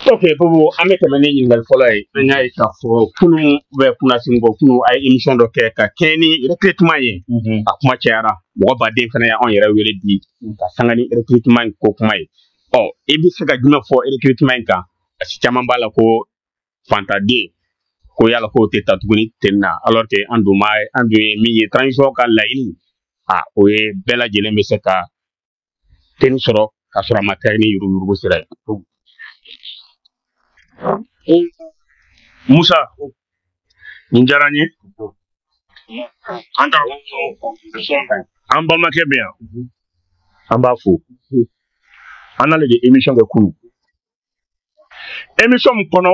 Ok, Bobo, an bɛ tɛmɛ ni ɲininkali fɔlɔ ye. An y'a ye k'a fɔ kunun bɛ kunnasini bɔ kunun, a ye émission dɔ kɛ ka kɛɲɛ ni recrutement ye. A kuma cayara, mɔgɔ baden fana y'anw yɛrɛ wele bi ka sanga ni recrutement in ko kuma ye. Ɔ, i bɛ se ka jumɛn fɔ recrutement in kan? Parce que caman b'a la ko fantaden ko yala k'o tɛ taa tuguni ten na, alors que an dun ma, an dun ye min ye, transition ka laɲini, a o ye bɛɛ lajɛlen bɛ se ka tenue sɔrɔ k'a sɔrɔ a ma kɛ ni yuruguyurugu sira ye. Musa, nin diyara n ye. An ta an balimakɛ bɛ yan, an b'a fo. An n'ale de émission kɛ kunun. Émission min kɔnɔ,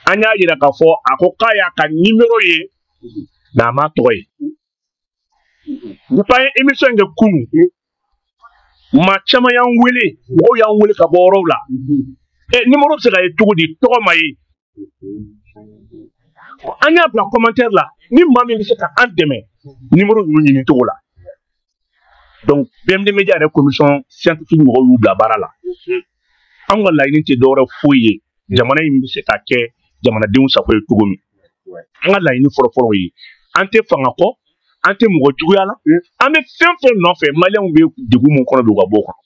an y'a yira k'a fɔ a ko k'a y'a ka numéro ye, mais a m'a tɔgɔ ye. Depuis an ye émission kɛ kunun, maa caman y'an wele, mɔgɔw y'an wele ka bɔ yɔrɔw la. Numéro bɛ se ka ye cogo di, tɔgɔ ma ye? An y'a bila commentaire la, ni maa min bɛ se ka an dɛmɛ numéro ninnu ɲini cogo la. Donc BMD Media yɛrɛ commission scientifique mɔgɔw y'u bila baara la. Anw ka laɲini tɛ dɔwɛrɛ foyi ye, jamana in bɛ se ka kɛ jamanadenw sago ye cogo min. An ka laɲini fɔlɔfɔlɔ ye, an tɛ fanga kɔ, an tɛ mɔgɔ juguya la, an bɛ fɛn fɛn nɔfɛ, maliyɛnw bɛ degun mun kɔnɔ bi, u ka bɔ o kɔnɔ.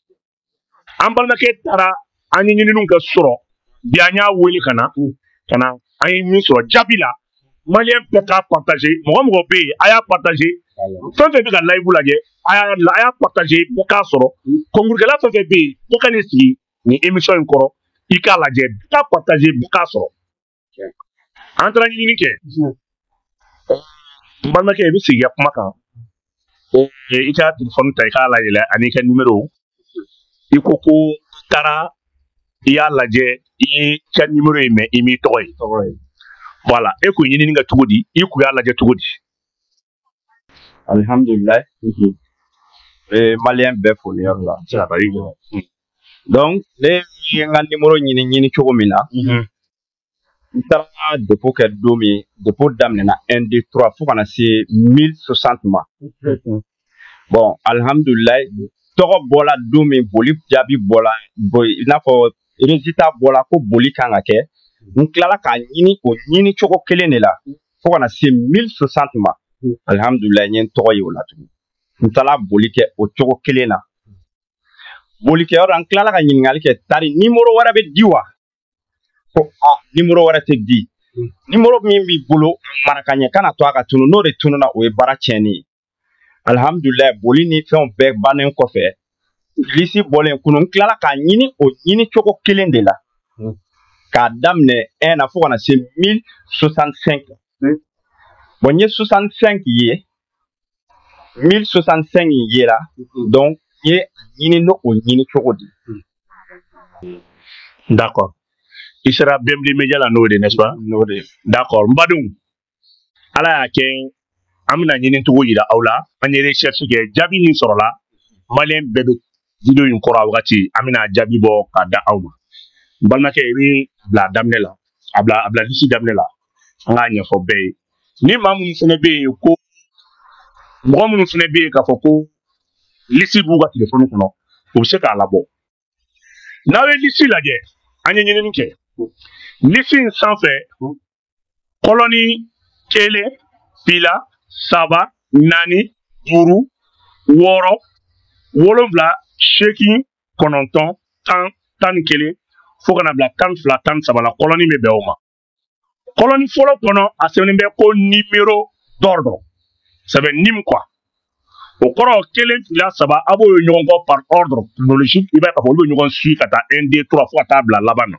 An balimakɛ taara, an ye ɲininiw kɛ sɔrɔ bi, an y'a wele ka na ka na, an ye min sɔrɔ jaabi la, maliyɛn bɛɛ k'a partager. Mɔgɔ mɔgɔ bɛ yen, a y'a partager. Fɛn fɛn bɛ ka live lajɛ, a y'a partager, bɛɛ k'a sɔrɔ. Concourskɛla fɛn fɛn bɛ yen, bɛɛ ka n'i sigi nin émission in kɔrɔ, i k'a lajɛ, bɛɛ k'a partager, bɛɛ k'a sɔrɔ. An taara ɲinini kɛ. N balimakɛ, i bɛ sigi i ka kuma kan, i ka téléphone ta, i k'a layɛlɛ ani i ka numéro. I ko ko taara i y'a lajɛ, i ye i ka numéro ye, mais i m'i tɔgɔ ye. Voilà, e kun ɲinini kɛ cogo di? I kun y'a lajɛ cogo di? Alhamdulilayi. Maliyɛn bɛɛ fo nin yɔrɔ la. Donc ne ye n ka numéro ɲini ɲini cogo min na, n taara dépôt kɛ don min, dépôt daminɛna 1, 2, 3 fo ka na se 1060 ma. Bon, alhamdulilayi, tɔgɔ bɔla don min, boli jaabi bɔla, i n'a fɔ résultat bɔla ko boli kan ka kɛ, n tilala k'a ɲini o ɲini cogo kelen de la fo ka na se 1060 ma. Alhamdulilayi, n ye n tɔgɔ ye o la tugun. N taara boli kɛ o cogo kelen na. Bolikɛyɔrɔ la, n tilala ka ɲininkali kɛ, tari numéro wɛrɛ bɛ di wa? Ko a numéro wɛrɛ tɛ di. Numéro min b'i bolo, mara ka ɲɛ, kana to a ka tunu, n'o de tununa, o ye baara tiɲɛnen ye. Alhamdulilayi, boli ni fɛnw bɛɛ bannen kɔfɛ, lisi bɔlen kunun, n tilala k'a ɲini o ɲini cogo kelen de la. K'a daminɛ 1 na fo ka na se 1065. Bon, n ye 65 ye, 1065 in yera, donc n ye ɲini n'o o ɲini cogo di. D'accord. I sera BMD Media la n'o de, n'est-ce pas? N'o de. D'accord. N badenw, Ala y'a kɛ an bɛna ɲini cogo yira aw la. An ye recherche kɛ, jaabi min sɔrɔla, maliyɛn bɛɛ bɛ vidéo in kɔrɔ a wagati, an bɛna jaabi bɔ k'a da aw ma. N balimakɛ, i bɛ bila a daminɛ la, a bila lisi daminɛ la, an k'a ɲɛfɔ bɛɛ ye. Ni maa minnu fana bɛ yen ko mɔgɔ minnu fana bɛ yen k'a fɔ ko lisi b'u ka telefɔni kɔnɔ, u bɛ se k'a labɔ. N'aw ye lisi lajɛ, an ye ɲinini kɛ. Lisi in sanfɛ, colonne 1, 2, 3, 4, 5, 6, 7, 8, 9, 10, 11, fo ka na bila 12, 13 la, colonne bɛ bɛn o ma. Colonne fɔlɔ kɔnɔ, a sɛbɛnnen bɛ ko numéro d'ordre, sɛbɛn nim quoi. O kɔrɔ 1, 2, 3, a b'o ye ɲɔgɔn kɔ par ordre chronologique, i b'a ye k'a fɔ olu bɛ ɲɔgɔn suit ka taa 1, 2, 3 fo ka taa bila laban na.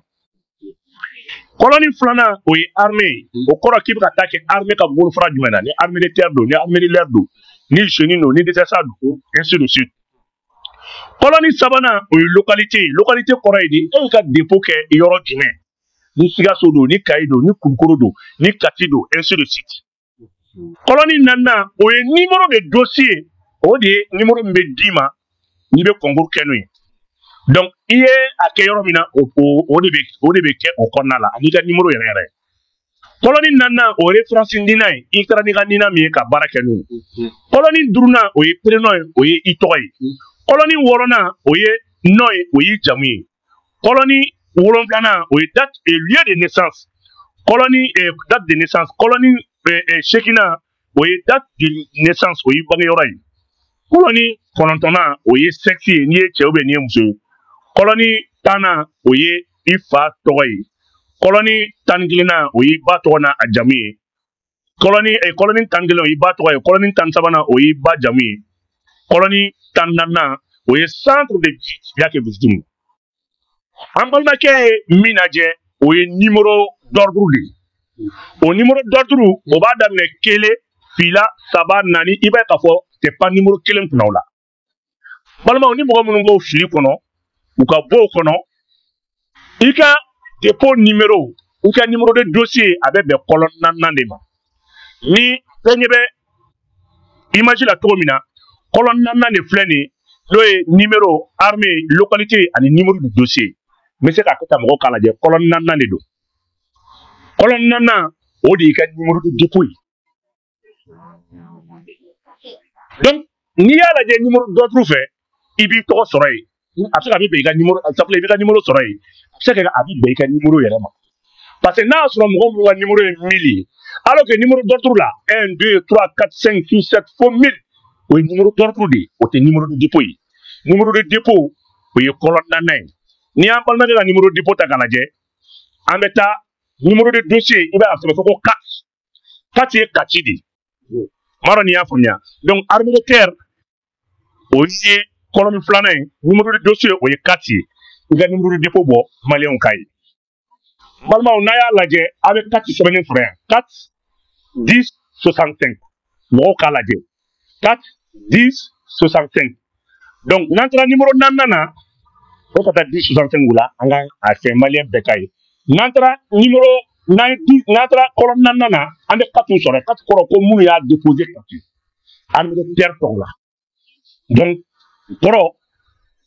Colonne filanan, o ye armée ye. O kɔrɔ k'i bɛ ka taa kɛ armée ka bolofara jumɛn na, ni armée de terre don, ni armée de l'air don, ni génie don, ni DSA don, ainsi de suite. Colonne sabanan, o ye localité ye. Localité kɔrɔ ye di, e y'i ka dépôt kɛ yɔrɔ jumɛn, ni Sikaso don, ni Kayi don, ni Kulukoro don, ni Kati don, ainsi de suite. Colonne naaninan, o ye numéro de dossier, o de ye numéro min bɛ d'i ma n'i bɛ concours kɛ n'o ye. Donc i ye a kɛ yɔrɔ min na, o de bɛ kɛ o kɔnɔna la, ani ka numéro yɛrɛ yɛrɛ. Colonne naaninan, o ye référence NINA ye, i taara n'i ka NINA min ye ka baara kɛ n'o ye. Colonne duurunan, o ye prénom ye, o ye i tɔgɔ ye. Colonne wɔɔrɔnan, o ye nom ye, o y'i jamu ye. Colonne Wolonfilanan, o ye date et lieu de naissance. Colonne date de naissance. Colonne seeginnan, o ye date de naissance, o y'i bangeyɔrɔ ye. Colonne kɔnɔntɔnnan, o ye sexe ye, n'i ye cɛ ou bien n'i ye muso ye. Colonne 10nan, o ye i fa tɔgɔ ye. Colonne 11nan, o y'i ba tɔgɔ n'a a jamu ye. Colonne 11, o y'i ba tɔgɔ ye. Colonne 13nan, o y'i ba jamu ye. Colonne 14nan, o ye centre de visite, i y'a kɛ visite mun. An balimakɛ ye min lajɛ, o ye numéro d'ordre de ye. O numéro d'ordre, o b'a daminɛ 1, 2, 3, 4, i b'a ye k'a fɔ c'est pas numéro kelen kunna o la. Balimaw, ni mɔgɔ minnu b'o fili kɔnɔ, u ka bɔ o kɔnɔ, i ka dépôt numéro, i ka numéro de dossier, a bɛ bɛn colonne 4nan de ma. Ni bɛɛ ɲɛ bɛ image la cogo min na, colonne 4nan de filɛ nin ye, n'o ye numéro, armée, localité ani numéro de dossier. N bɛ se k'a kɛ tan mɔgɔw k'a lajɛ, colonne 4nan de don. Colonne 4nan, o de y'i ka numéro de dépôt ye. Donc n'i y'a lajɛ numéro d'ordre fɛ, i b'i tɔgɔ sɔrɔ yen. A bɛ se ka bɛ bɛn i ka numéro, i b'i ka numéro sɔrɔ yen. A bɛ se ka kɛ a bɛ bɛn i ka numéro yɛrɛ ma. Parce que n'a y'a sɔrɔ mɔgɔ minnu ka numéro ye 1000 ye, alors que numéro d'ordre la 1, 2, 3, 4, 5, 6, 7 fo 1000, o ye numéro d'ordre de ye, o tɛ numéro de dépôt ye. Numéro de dépôt, o ye colonne 4nan ye. N'i y'an balimakɛ ka numéro de dépôt ta k'a lajɛ, an bɛ taa numéro de dossier, i b'a ye a sɛbɛn ko 4. 4 ye Kati de ye. M'a dɔn n'i y'a faamuya. Donc armée de terre, o ye colonne 2nan ye, numéro de dossier o ye 4 ye. I ka numéro de dépôt bɔ maliyɛnw ka ye. Balimaw, n'a y'a lajɛ, a bɛ 4 sɛbɛnnen sɔrɔ yan. 4, 10, 65. Mɔgɔw k'a lajɛ. 4, 10, 65. Donc n'an taara numéro 4nan na, o ka taa 10, 65 la, an ka a fɛn maliyɛn bɛɛ ka ye. N'an taara numéro n'an taara colonne 4nan na, an bɛ 4 sɔrɔ yen. 4 kɔrɔ ko minnu y'a déposé 4 armée de terre tɔgɔ la. Donc kɔrɔ,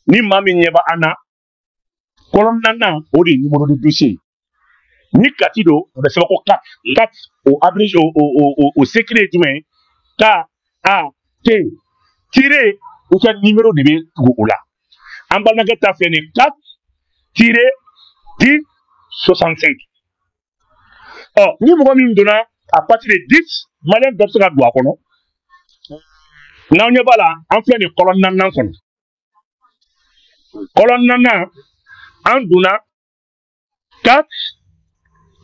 ni maa min ɲɛ bɛ an na, colonne 4nan, o de ye numéro de dossier ye. Ni Kati don, o bɛ sɛbɛn ko 4. 4, o abrégé, o secret ye jumɛn ye? K, A, T, tiré, i ka numéro de bɛ tugu o la. An balimakɛ ta filɛ nin ye, 4, tiré, 10, 65. Ɔ, ni mɔgɔ min donna à partir de 10, maliyɛn bɛɛ bɛ se ka don a kɔnɔ. N'aw ɲɛ b'a la, an filɛ nin ye colonne 4nan kɔnɔ. Colonne 4nan, an donna 4,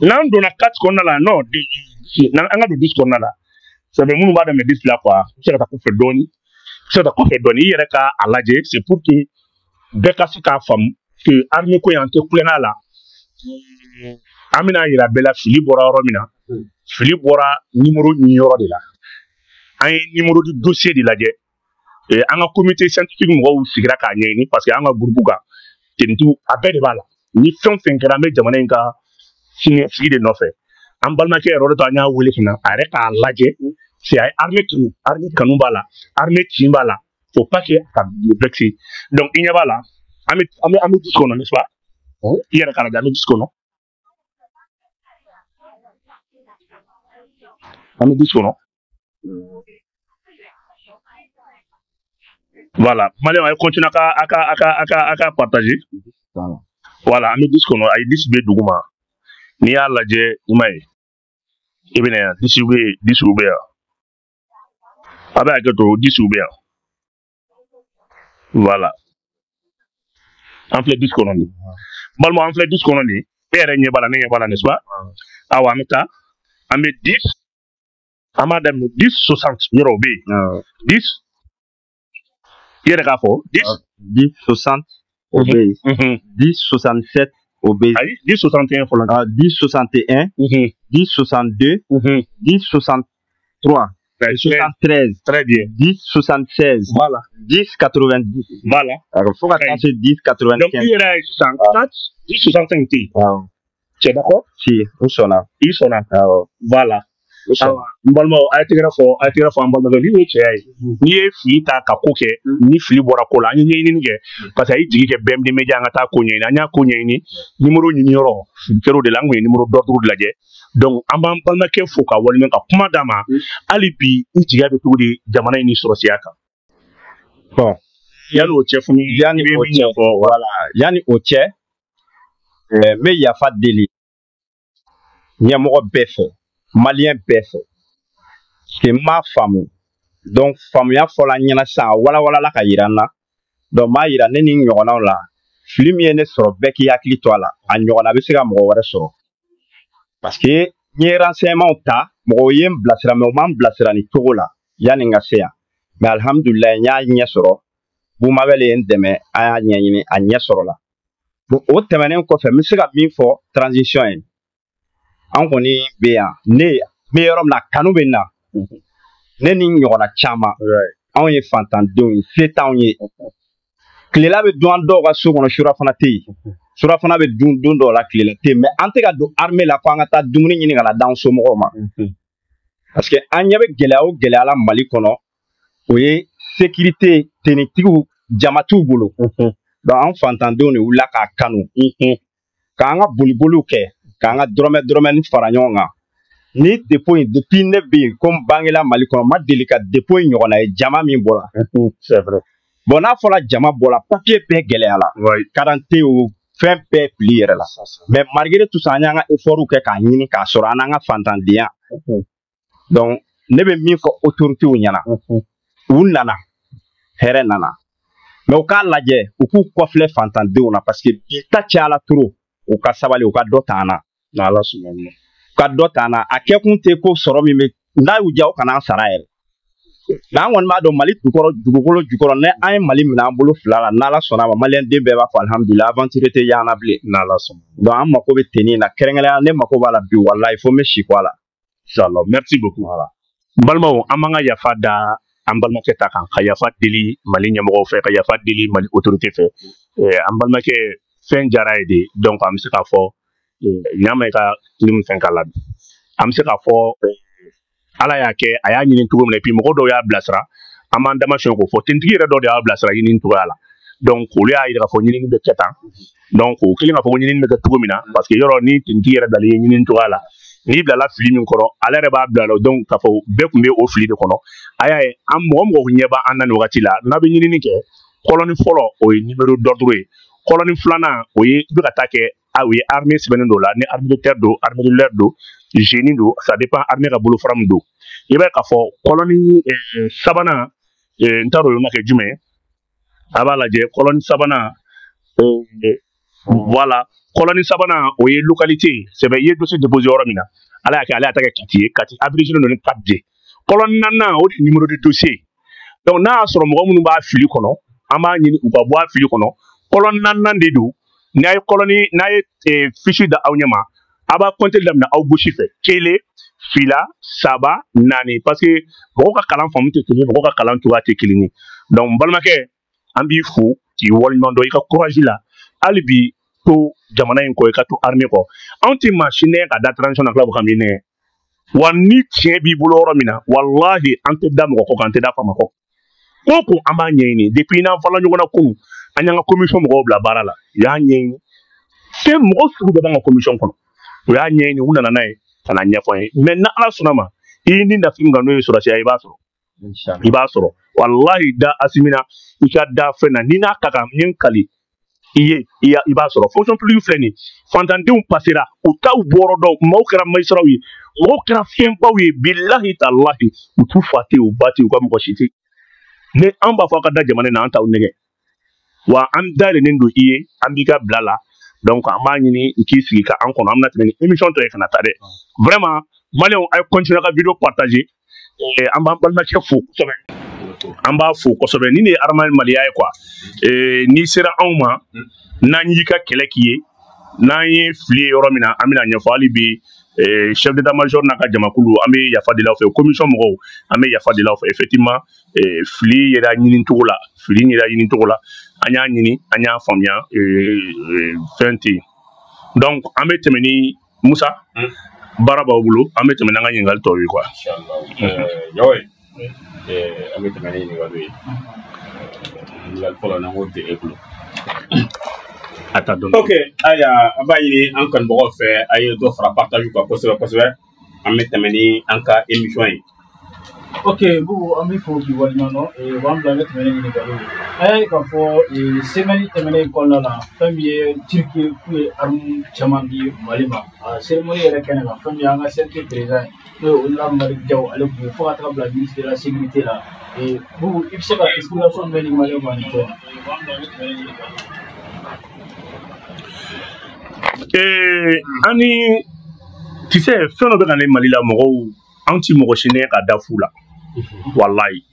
n'an donna 4 kɔnɔna la, non, an ka don 10 kɔnɔna la. Ça fait minnu b'a daminɛ 10 la quoi, i bɛ se ka taa kɔfɛ dɔɔni, i bɛ se ka taa kɔfɛ dɔɔni, i yɛrɛ k'a lajɛ, c'est pour que bɛɛ ka se k'a faamu que armée ko in, an tɛ kulonkɛ la. An bɛna yira bɛɛ la fili bɔra yɔrɔ min na, fili bɔra numéro ɲini yɔrɔ de la. An ye numéro de dossier de lajɛ. An ka comité scientifique mɔgɔw sigira k'a ɲɛɲini, parce que an ka groupe kan tenitigiw a bɛɛ de b'a la. Ni fɛn o fɛn kɛra, an bɛ jamana in ka siniɲɛsigi de nɔfɛ. An balimakɛ yɛrɛ, o de to an y'a wele ka na a yɛrɛ k'a lajɛ. C'est a ye armée kanu, armée kanu b'a la, armée tin b'a la. Faut pas que a ka vexer. Donc i ɲɛ b'a la, an bɛ 10 kɔnɔ, n'est-ce pas? I yɛrɛ k'a lajɛ, an bɛ 10 kɔnɔ. An bɛ 10 kɔnɔ. Voilà, maliyɛnw, a ye continuer a ka partager. Voilà, an bɛ 10 kɔnɔ, a ye 10 bɛ duguma. N'i y'a lajɛ, i m'a ye, i bɛ na yan, 10 bɛ yen, 10 bɛ yan. A bɛ hakɛ to, 10 bɛ yan. Voilà. An filɛ 10 kɔnɔ nin. Balimaw, an filɛ 10 kɔnɔ nin. E yɛrɛ ɲɛ b'a la, ne ɲɛ b'a la, n'est-ce pas? Awa, an bɛ taa, an bɛ 10, an b'a daminɛ 10, 60, yɔrɔ o bɛ yen. 10, i yɛrɛ k'a fɔ, 10. 10, 60, o bɛ yen. 10, 67, o bɛ yen. Ayi, 10, 61 fɔlɔ. 10, 61. 10, 62. 10, 63. 73. Très bien. 10, 76. Voilà. 10, 90. Voilà. Alors, fo ka taa se 10, 95. Donc, i yɛrɛ y'a ye sisan, 4, 10, 65 tɛ yen. Awɔ. Tu es d'accord? Si, n sɔnna. I sɔnna. Awɔ. Voilà. Awa, n balimaw, a ye tɛgɛrɛ fɔ, a ye tɛgɛrɛ fɔ an balimakɛ. N'i ye cɛya ye, n'i ye fili ta ka ko kɛ, ni fili bɔra ko la, an ye ɲɛɲinini kɛ, parce que a y'i jigi kɛ BMD Media, an ka taa ko ɲɛɲini, an y'a ko ɲɛɲini, numéro ɲini yɔrɔ, fili kɛr'o de la, an kun ye numéro d'ordre lajɛ. Donc an b'an balimakɛ fo ka waleɲuman ka kuma d'a ma. Hali bi, i jigiya bɛ cogo di jamana in ni sɔrɔsiya kan? Bon, yanni o cɛ, fún mi, yanni o cɛ, voilà, yanni o cɛ, N bɛ yafa deli ɲɛmɔgɔ bɛɛ fɛ, maliyɛn bɛɛ fɛ, parce que n m'a faamu. Donc faamuya fɔla n ɲɛna sisan, a walawalala ka yira n na. Donc n b'a yira ne ni n ɲɔgɔnnaw la, fili min ye ne sɔrɔ, bɛɛ k'i hakili to a la, a ɲɔgɔnna bɛ se ka mɔgɔ wɛrɛ sɔrɔ. Parce que n ye renseignement ta, mɔgɔw ye n bilasira, mais u ma n bilasira nin cogo la yanni n ka se yan. Mais alhamdulilayi, n y'a ɲɛ sɔrɔ. Bumabel ye n dɛmɛ, an y'a ɲɛɲini, a ɲɛ sɔrɔla. Bon, o tɛmɛnen kɔfɛ, n bɛ se ka min fɔ transition ye, an kɔni bɛ yan, ne bɛ yɔrɔ min na, kanu bɛ n na. Ne ni ɲɔgɔnna caman, anw ye fantandenw ye, se t'anw ye. Tilela bɛ dun an dɔw ka so kɔnɔ, surafana tɛ yen. Surafana bɛ dun don dɔw la, tilela tɛ yen. Mais an tɛ ka don armée la ko an ka taa dumuni ɲini ka na d'an somɔgɔw ma. Parce que an ɲɛ bɛ gɛlɛya o gɛlɛya la Mali kɔnɔ, o ye sécurité tenitigiw jama t'u bolo. Donc an fantandenw de wulila k'a kanu, k'an ka boliboliw kɛ, k'an ka dɔrɔmɛ dɔrɔmɛni fara ɲɔgɔn kan. Ni dépôt in, depuis ne bɛ yen, ko n bangela Mali kɔnɔ, n ma deli ka dépôt in ɲɔgɔnna ye, jama min bɔra. C'est vrai. Bon, n'a fɔra jama bɔra, papier bɛɛ gɛlɛyala. Carte o, fɛn bɛɛ fili yɛrɛ la. Mais malgré tout ça, an y'an ka effort kɛ k'a ɲini k'a sɔrɔ, an n'an ka fantandenya. Donc ne bɛ min fɔ autorités ɲɛna, u nana, hɛrɛ nana. Mais u k'a lajɛ, u k'u kɔfilɛ fantandenw na, parce que bi ta cayala trop. U ka sabali, u ka dɔ ta an na. N'Ala sɔnna ma. U ka dɔ ta an na. A kɛkun tɛ ko sɔrɔ min bɛ n'a y'u diya, u kana an sara yɛrɛ. Mais an kɔni b'a dɔn Mali jukɔrɔ, dugukolo jukɔrɔ, ni an ye Mali minɛ an bolo fila la, n'Ala sɔnna a ma, maliyɛn den bɛɛ b'a fɔ alihamudulila, aventure tɛ y'an na bilen. N'Ala sɔnna. Donc an mako bɛ tenue na, kɛrɛnkɛrɛnnenya ne mako b'a la bi, walayi, fo n bɛ si kɔ a la. Inchallah, merci beaucoup. Voilà. N balimaw, an b'an ka yafa da an balimakɛ ta kan, ka yafa deli Mali ɲɛmɔgɔw fɛ, ka yafa deli Mali autorité fɛ. An balimakɛ fɛn diyara ye de, donc an bɛ se k'a fɔ ɲa ma i ka kilimu fɛn k'a la bi. An bɛ se k'a fɔ Ala y'a kɛ, a y'a ɲini cogo min na, et puis mɔgɔ dɔw y'a bilasira, an b'an dama siɲɛ k'o fɔ. Tenitigi yɛrɛ dɔw de y'a bilasira ɲini cogoya la. Donc olu y'a yira k'a fɔ ɲinini bɛ kɛ tan. Donc o kɛlen k'a fɔ ko ɲinini bɛ kɛ cogo min na, parce que yɔrɔ ni tenitigi yɛrɛ bilalen ye ɲinini cogoya la, n'i bilala fili min kɔrɔ, ale yɛrɛ b'a bila la. Donc k'a fɔ bɛɛ tun bɛ o fili de kɔnɔ. A y'a ye, an mɔgɔ mɔgɔ ɲɛ b'an na nin wagati la, n'a bɛ ɲinini kɛ, colonne fɔlɔ, o ye numéro d'ordre ye. Colonne filanan, o ye i bɛ ka taa kɛ, a o ye armée sɛbɛnnen don la, ni armée de terre don, armée de l'air don, génie don, ça dépend armée ka bolofara min don. I b'a ye k'a fɔ colonne sabanan, n t'a dɔn o bɛna kɛ jumɛn ye, a b'a lajɛ colonne sabanan. Voilà, colonne sabanan, o ye localité ye, sɛbɛn i ye dossier déposé yɔrɔ min na. Ala y'a kɛ, ale y'a ta kɛ Kati ye, Kati abrégé don ni 4D. Colonne naaninan, o de ye numéro de dossier. Donc n'a y'a sɔrɔ mɔgɔ minnu b'a fili kɔnɔ, an b'a ɲini u ka bɔ a fili kɔnɔ. Colonne naaninan de don. N'a ye colonne, n'a ye fiche da aw ɲɛ ma, a b'a compter daminɛ aw gauche fɛ, kelen, fila, saba, naani, parce que mɔgɔw ka kalan faamu tɛ kelen ye, mɔgɔw ka kalan cogoya tɛ kelen ye. Donc n balimakɛ, an b'i fo k'i waleɲuman dɔn i ka courage la. Hali bi to jamana in kɔ, i ka to armée kɔ. Anw tɛ maa si nɛgɛ ka da transition na, tila k'an b'i nɛgɛ wa. Ni tiɲɛ b'i bolo yɔrɔ min na, walahi, an tɛ da mɔgɔ kɔ kan, an tɛ da faama kɔ. Ko ko an b'a ɲɛɲini. Depuis n'an fɔla ɲɔgɔn na kunun, an y'an ka commission mɔgɔw bila baara la, u y'a ɲɛɲini. Fɛn mɔgɔ sugu bɛɛ b'an ka commission kɔnɔ, u y'a ɲɛɲini, u nana n'a ye ka na ɲɛfɔ an ye. Mais ni Ala sɔnna ma, i ye ni nafi min kan, n'o ye sɔrɔsiya, i b'a sɔrɔ. I b'a sɔrɔ, walahi. Da Assimi na, i ka da fɛn na, ni n'a ka kan, n ye n kali i ye, i b'a sɔrɔ. Fonction publique filɛ nin ye, fantandenw pasera, u t'aw bɔrɔ dɔn, maaw kɛra magistrats ye, mɔgɔw kɛra fɛnbaw ye, bilahi talahi, u t'u fa tɛ, u ba tɛ, u ka mɔgɔ si tɛ. Ni an b'a fɔ aw ka da jamana in na, an t'aw nɛgɛ wa. An dayɛlɛnnen don i ye, an b'i ka bila la. Donc an b'a ɲini i k'i sigi ka an kɔnɔ, an bɛna tɛmɛ ni émission tɔ ye ka na taa dɛ. Vraiment, maliyɛnw, a ye continuer ka vidéo partager. An b'an balimakɛ fo kosɛbɛ, an b'a fo kosɛbɛ. Ni de ye hadamaden maliya ye quoi. N'i sera anw ma, n'an y'i ka kɛlɛ k'i ye, n'an ye fili ye yɔrɔ min na, an bɛna ɲɛfɔ. Hali bi chef d'état major n'a ka jamakulu, an bɛ yafa deli aw fɛ. Commission mɔgɔw, an bɛ yafa deli aw fɛ. Effectivement, fili yɛrɛ ɲini cogo la, fili yɛrɛ ɲini cogo la, an y'a ɲini, an y'a faamuya, fɛn tɛ yen. Donc an bɛ tɛmɛ ni Musa, baara b'aw bolo, an bɛ tɛmɛ n'an ka ɲininkali tɔw ye quoi. Yawo, an bɛ tɛmɛ ni ɲininkaliw ye. Ɲininkali fɔlɔ, n'an k'o tɛ e bolo. A ta dɔn. Ok, ayiwa, an b'a ɲini an kanubagaw fɛ, a ye dɔ fara partage kan kosɛbɛ kosɛbɛ. An bɛ tɛmɛ ni an ka émission ye. Ok, Boubou, an b'i fo k'i waleɲuman dɔn. O b'an bila an bɛ tɛmɛ ni ɲininkaliw ye. An y'a ye k'a fɔ semaine tɛmɛnen kɔnɔna la, fɛn min ye Turquie k'u ye arme caman di Mali ma. A cérémonie yɛrɛ kɛnɛ kan, fɛn min ye an ka CNT président ye, n'o ye honorable Malick Diaw, ale tun ye fo ka taga bila ministre de la sécurité la. Boubou, i bɛ se ka explication jumɛn di Maliyɛnw ma nin ko in na? O b'an bila an bɛ tɛmɛ ni ɲininkaliw ye. Ani tu sais, fɛn dɔ bɛ ka ne Mali la, mɔgɔw anw ti mɔgɔ si nɛ ka da fu la. Walayi,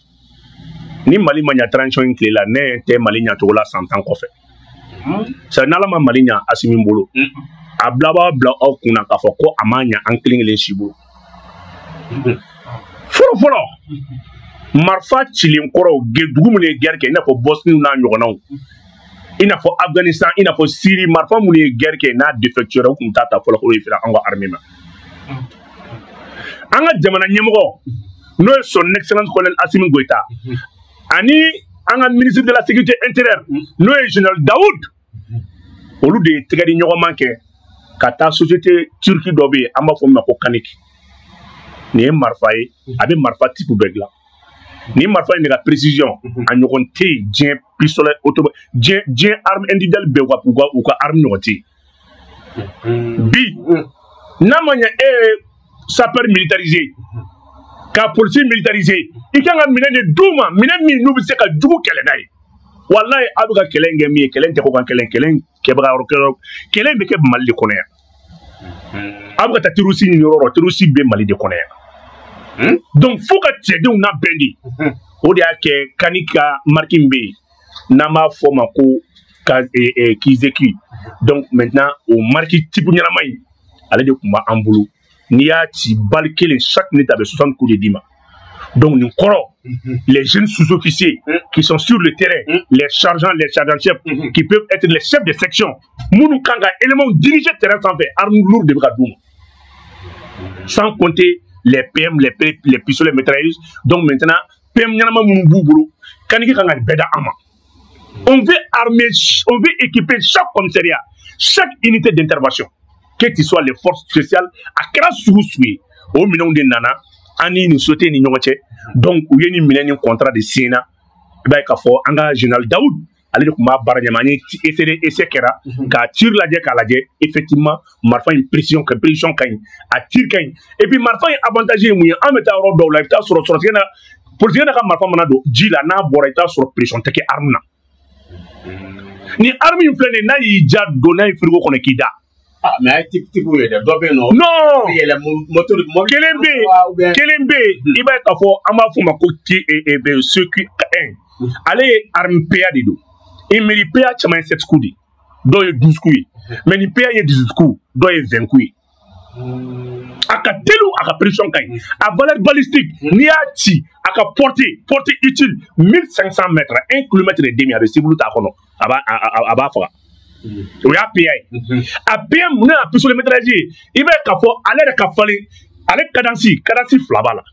ni Mali ma ɲa transition in tile la, ne tɛ Mali ɲacogo la san 10 kɔfɛ. C'est n'Ala ma Mali ɲa Asimi bolo, a bila b'a bila aw kunna k'a fɔ ko a ma ɲa an kelen kelen si bolo. Fɔlɔ fɔlɔ, marifa cilen kɔrɔw, dugu minnu ye guerre kɛ, i n'a fɔ Bosnie n'a ɲɔgɔnnaw, i n'a fɔ Afghanistan, i n'a fɔ Syrie, marifa minnu ye guerre kɛ n'a défectueux, u tun t'a ta fɔlɔ k'o ye feere an ka armée ma. An ka jamana ɲɛmɔgɔ, n'o ye son excellence colonel Assimi Goïta, ani an ka ministre de la sécurité intérieure, n'o ye général Daoud, olu de ye tɛgɛ di ɲɔgɔnman kɛ ka taa société turque dɔ bɛ yen, an b'a fɔ min ma ko Canik. Nin ye marifa ye, a bɛ marifa type bɛɛ dilan. Nin marifa in de ka précision a ɲɔgɔn tɛ yen diɲɛ pistolet auto, diɲɛ arme individuelle bɛɛ, u ka arme ɲɔgɔn tɛ yen bi. N'a ma ɲɛ e ye sapeur militarisé ka policier militarisé, i kan ka minɛn de d'u ma, minɛn min n'u bɛ se ka jugu kɛlɛ n'a ye. Walayi, aw bɛ ka kɛlɛ in kɛ min ye, kɛlɛ in tɛ ko kan kɛlɛ, kɛlɛ in kɛbaga yɔrɔ kɛlɛ, kɛlɛ in bɛ kɛ Mali de kɔnɔ yan. Aw bɛ ka taa terroriste ɲini yɔrɔ o yɔrɔ, terroriste bɛ Mali de kɔnɔ yan. Donc fo ka cɛdenw labɛn de. O de y'a kɛ Canik ka marque min bɛ yen n'an b'a fɔ o ma ko Kizeki. Donc maintenant o marque type ɲɛnama in, ale de tun b'an bolo. N'i y'a ci balle kelen, chaque minute a bɛ 60 coups de d'i ma. Donc nin kɔrɔ, les jeunes sous-officiers qui sont sur le terrain, les sergents, les sergents-chefs, qui peuvent être les chefs de section, minnu kan ka éléments diriger terrain sanfɛ, armes lourdes de bɛ ka d'u ma, sans compter les PM, les pistolets mitrailleuses. Donc maintenant PM ɲɛnama minnu b'u bolo, Canik kan ka nin bɛɛ da an ma. On veut armer, on veut équiper chaque commissariat, chaque unité d'intervention, que ce soit les forces spéciales, a kɛra sugu sugu ye. O minɛnw de nana an ni nin société ni ɲɔgɔn cɛ. Donc u ye nin minɛn ni contrat de signé na. I b'a ye k'a fɔ an ka général Daoud, ale de tun b'a baara ɲɛma. An ye essai kɛra k'a tir lajɛ, k'a lajɛ, effectivement marifa in précision ka ɲi, a tir ka ɲi. Et puis marifa in avantage ye mun ye? An bɛ taa yɔrɔ dɔw la, i bɛ taa sɔrɔ sɔrɔsikɛ na, policier n'a ka marifa mana don ji la, n'a bɔra, i bɛ taa sɔrɔ pression tɛ kɛ arme na. Ni arme in filɛ nin ye, n'a y'i ja don n'a ye frigo kɔnɔ k'i da. Ah, mais a ye type type ye dɛ, dɔ bɛ yen nɔ. Non. Yɛlɛ moto mobili. Kelen bɛ yen, kelen bɛ yen, i b'a ye k'a fɔ an b'a f'o ma ko T CQ1. Ale ye arme PA de don. Mɛ PA caman ye 7 coups de, dɔw ye 12 coups ye, mais ni PA ye 18 coups, dɔw ye 20 coups ye. A ka teli, a ka pression ka ɲi, a valeur balistique, n'i y'a ci, a ka portée utile 1500 mètres, 1 kilomètre et demi, a bɛ cible t'a kɔnɔ, a b'a faga. O y'a PA ye. A PM, n'o y'a pistolet mitrailleuse ye, i b'a ye k'a fɔ ale yɛrɛ ka falen, ale cadence fila b'a la.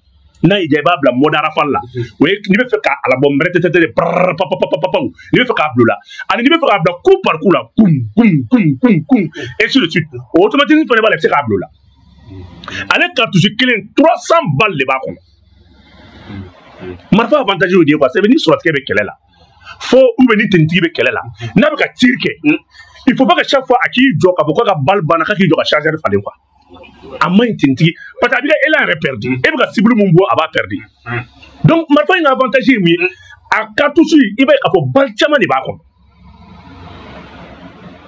N'a y'i diya, i b'a bila mode rafale la, o ye n'i bɛ fɛ k'a labɔ mɛrɛtɛtɛtɛ prrrr pa pa pa pa pa, n'i bɛ fɛ k'a bila o la, ani n'i bɛ fɛ k'a bila coup par coup la, kum kum kum kum kum, ainsi de suite. O automatisme fana b'a la, i bɛ se k'a bila o la. Ale cartouche kelen, 300 balles de b'a kɔnɔ. Marifa avantage y'o de ye quoi. C'est ni sɔrɔtikɛ bɛ kɛlɛ la fo, ou bien ni tenitigi bɛ kɛlɛ la, n'a bɛ ka tir kɛ, il faut pas que chaque fois a k'i jɔ k'a fɔ k'a ka balle banna, k'a k'i jɔ ka chargeur falen quoi. A man ɲi tenitigi, parce que a b'i ka élan yɛrɛ perdu, e bɛ ka cible mun bɔ, a b'a perdu. Donc marifa in ka avantage ye mun ye? A cartouche, i b'a ye k'a fɔ balle caman de b'a kɔnɔ.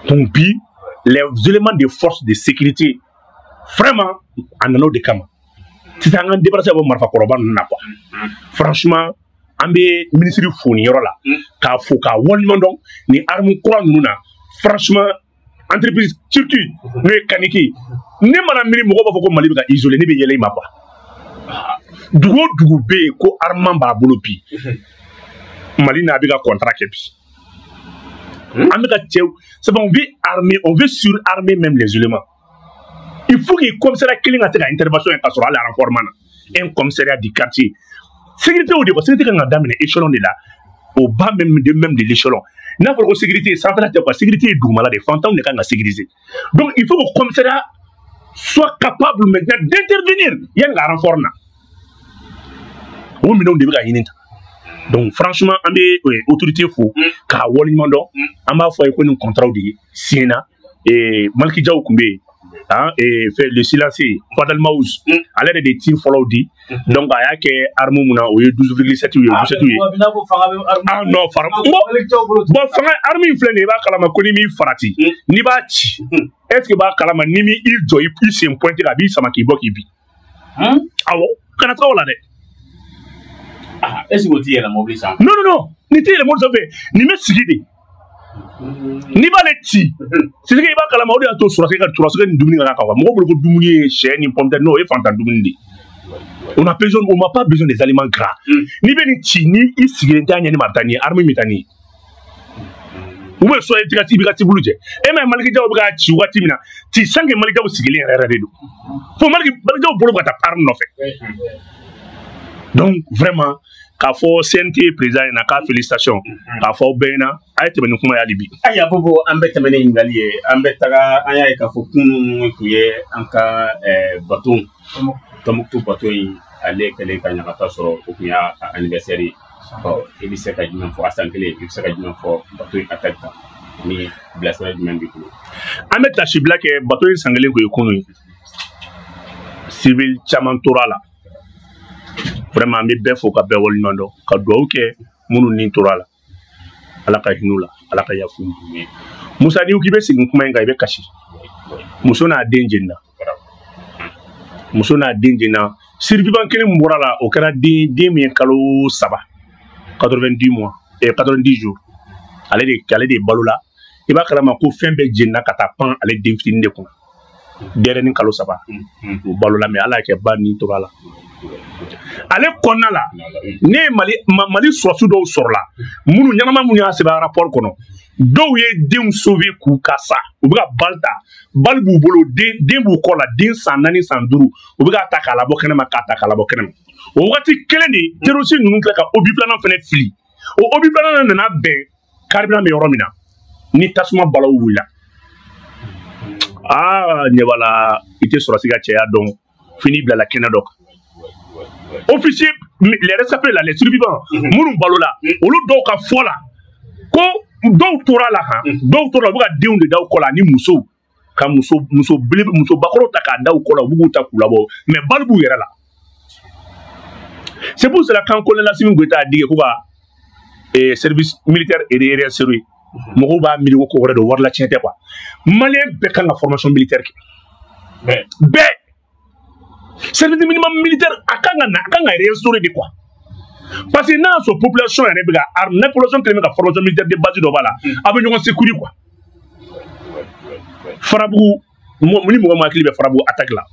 Donc bi, les éléments de force de sécurité, vraiment a nana o de kama sisan, an k'an débarrasser ka bɔ marifakɔrɔba ninnu na quoi. Franchement, an bɛ ministre fo nin yɔrɔ la, k'a fo k'a waleɲuman dɔn nin arme kura ninnu na. Franchement, entreprise turque n'o ye Canik ye, ne mana miiri, mɔgɔw b'a fɔ ko Mali bɛ ka isolé, ne bɛ yɛlɛ i ma quoi. Dugu o dugu bɛ yen ko armement b'a bolo bi, Mali n'a bɛ ka contrat kɛ bi, an bɛ ka cɛw, c'est bon, on veut armer, on veut surarmer même les éléments. Il faut que commissariat kelen ka se ka intervention kɛ ka sɔrɔ hali renfort ma na. Un commissariat du quartier, sécurité o de quoi, sécurité kan ka daminɛ échelon de la, au bas même de l'échelon. N'a fɔra ko sécurité ye sanfɛla tɛ quoi, sécurité ye dugumala de, fantanw de kan ka sécuriser. Donc il faut que commissariat soit capable maintenant d'intervenir yanni ka renfort na. O minɛnw de bɛ ka ɲini tan. Donc franchement an bɛ autorité fo k'a waleɲuman dɔn. An b'a fɔ a ye ko nin contrat de signé na. Maliki Jaw tun bɛ yen, hein, fait le silencieux Fadel Maouz, ale yɛrɛ de ye tir fɔlɔw di. Donc a y'a kɛ arme mun na, o ye 12,7 ye, 17 ye. Ah non, fara bon fanga arme in filɛ nin ye, i b'a kalama ko ni m'i farati, n'i b'a ci, est ce que i b'a kalama ni m'i jɔ i sen pointé la, a b'i sama k'i bɔ k'i bin. Awɔ, kana taga o la dɛ. Est ce que o ti yɛlɛ mobili sanfɛ? Non non non, nin tɛ yɛlɛ mobili sanfɛ, nin bɛ sigi de. N'i b'ale ci, c'est que i b'a kalama o de y'a to sɔrɔsi ka sɔrɔsi ni dumuni ka kan quoi. Mɔgɔw bolo ko dumuni ye sɛ ni pomme de terre, non, o ye fantan dumuni de ye. On a besoin, on n'a pas besoin des aliments gras. N'i bɛ nin ci, ni i sigilen t'a ɲɛ ni ma taa ni ye, arme bɛ taa ni ye. Ou bien soit i b'i ka cibulu jɛ. E m'a ye Maliki Jaw bɛ k'a ci waati min na, ci sans que Maliki Jaw sigilen yɛrɛ yɛrɛ de don. Fo Maliki Jaw bolo bɛ ka taa arme nɔfɛ. Donc vraiment, k'a fɔ CNT président ɲɛna k'a félicitation, k'a fɔ aw bɛɛ ɲɛna, a ye tɛmɛ ni kuma ye hali bi. Ayiwa Bobo, an bɛ tɛmɛ ni ɲininkali ye, an bɛ taga an y'a ye k'a fɔ kunun tun ye an ka baton Tombouctou bateau in, ale kɛlen ka ɲagata sɔrɔ, o tun y'a anniversaire ye. Ɔ i bɛ se ka jumɛn fɔ a san kelen, i bɛ se ka jumɛn fɔ bateau in attaque kan ni bilasira jumɛn b'i bolo? An bɛ tasibila kɛ bateau in san kelen kun ye kunun ye. Civil caman tora a la. Vraiment an bɛ bɛɛ fo ka bɛɛ waleɲuman dɔn, ka dugawu kɛ minnu ni tora a la. Ala ka hinɛ u la, Ala ka yafa u ma. Musa, n'i ko k'i bɛ segin kuma in kan, i bɛ kasi. Muso n'a den jenina. Muso n'a den jenina. Survivant kelen min bɔra la, o kɛra den min ye kalo 3, 90 mois, 90 jours. Ale de balo la. I b'a kalama ko fɛn bɛɛ jenina ka taa pan ale den fitinin de kunna. Denyɛrɛnin kalo 3. O balo la, mais Ala y'a kɛ ba ni tora la. Ale kɔnɔna la, ne ye Mali sɔrɔsi dɔw sɔrɔla minnu ɲɛnama minnu y'a sɛbɛn rapport kɔnɔ, dɔw ye denw sauver k'u ka sa, u bɛ ka bali ta, bali b'u bolo, den b'u kɔ la, den san 4 san 5, u bɛ k'a ta k'a labɔ kɛnɛma, k'a ta k'a labɔ kɛnɛma. O waati kelen de terroriste ninnu tila ka obus filanan fana fili. O obus filanan nana bɛn carburant bɛ yɔrɔ min na, ni tasuma balaw wulila. Aa, ɲɛ b'a la, i tɛ sɔrɔsi ka cɛya dɔn fo n'i bilala kɛnɛ dɔ kan. Officier, les rescapés là, les survivants, minnu balola, olu dɔw ka fɔ la ko dɔw tora la han, dɔw tora la, u bɛ ka denw de da u kɔ la ani musow, ka muso musobakɔrɔw ta k'a da u kɔ la, u b'u ta k'u labɔ, mais bali b'u yɛrɛ la. C'est pour cela quand colonel Assimi Goïta a dit ko ka service militaire réinsérer, mɔgɔw b'a miiri ko wɛrɛ don, wari la tiɲɛ tɛ quoi. Malien bɛɛ kan ka formation militaire kɛ. Bɛɛ. Service minimum militaire a kan ka na, a kan ka réinstaurer de quoi. Parce que n'a y'a sɔrɔ population yɛrɛ bɛ ka arme, n'a population kɛlen bɛ ka formation militaire de base dɔ b'a la, a bɛ ɲɔgɔn sécuriser quoi. Farabugu, ni mɔgɔ min hakili bɛ Farabugu attaque la,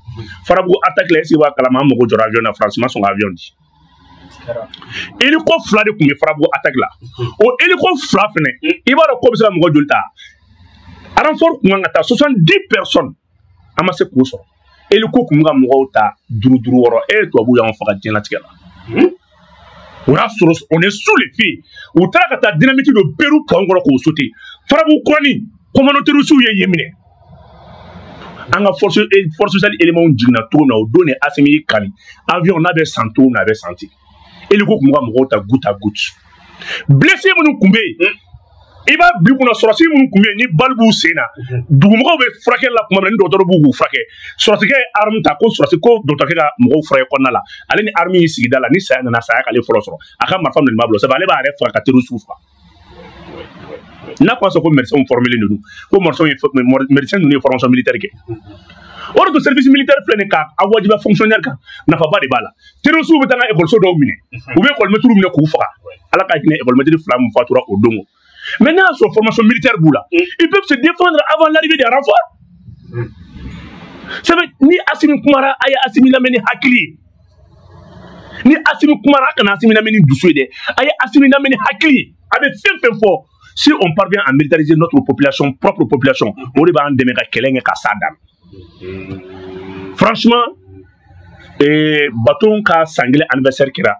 Farabugu attaque la, est ce que i b'a kalama an mago jɔra avion na, France ma sɔn ka avion di. Hélico 2 de tun bɛ Farabugu attaque la. O hélico 2 fɛnɛ, i b'a dɔn ko bɛ se ka mɔgɔ joli ta? Renfort kun kan ka taa 70 personnes, an ma se k'o sɔrɔ. Hélico kun bɛ ka mɔgɔw ta 5 5 6, e tubabuw y'anw faga diɲɛlatigɛ la. O y'a sɔrɔ on est sous les feux. U taara ka taa dynamite don Beru pont kɔrɔ k'o sauter. Farabugu kuranin, commando terroriste ye yen minɛ. An ka force spéciale éléments jiginna cogo min na, o don de Assimi y'i kali. Avion n'a bɛ san cogo min na, a bɛ san ten. Hélico kun bɛ ka mɔgɔw ta goutte à goutte. Blessé minnu kun bɛ yen, i b'a bi kunna sɔrɔsi minnu kun bɛ yen ni bali b'u sen na, dugumɔgɔw bɛ furakɛli la tuma min na, ni dɔgɔtɔrɔ b'u k'u furakɛ, sɔrɔsikɛ ye arme ta ko sɔrɔsi ko dɔgɔtɔrɔkɛ ka mɔgɔw furakɛ kɔnɔna la, ale ni arme y'i sigida la, ni saya nana, saya k'ale fɔlɔ sɔrɔ, a ka marifa minɛ b'a bolo, sabu ale b'a yɛrɛ faga ka terroriste faga. N'a ko ko médecin formé ninnu, ko médecin ninnu ye formation militaire kɛ. O de to service militaire filɛ nin ka a wajibiya fonctionnaire kan, nafaba de b'a la. Terroriste bɛ taa n ka école dɔw minɛ, u bɛ école maître minɛ k'u faga. Ala ka hinɛ école maître 2 min fatura o don. Mais n'a y'a sɔrɔ formation militaire b'u la, ils peuvent se défendre avant l'arrivée des renforts. C'est vrai, ni Assimi kumara, a ye Assimi lamɛn ni hakili ye. Ni Assimi kumara, a kana Assimi lamɛn ni dusu ye dɛ. A ye Assimi lamɛn ni hakili ye. A bɛ fɛn fɛn fɔ, si on parvient à militariser notre population, propre population, o de b'an dɛmɛ ka kɛlɛ kɛ ka s'a dan. Franchement, baton ka san kelen anniversaire kɛra,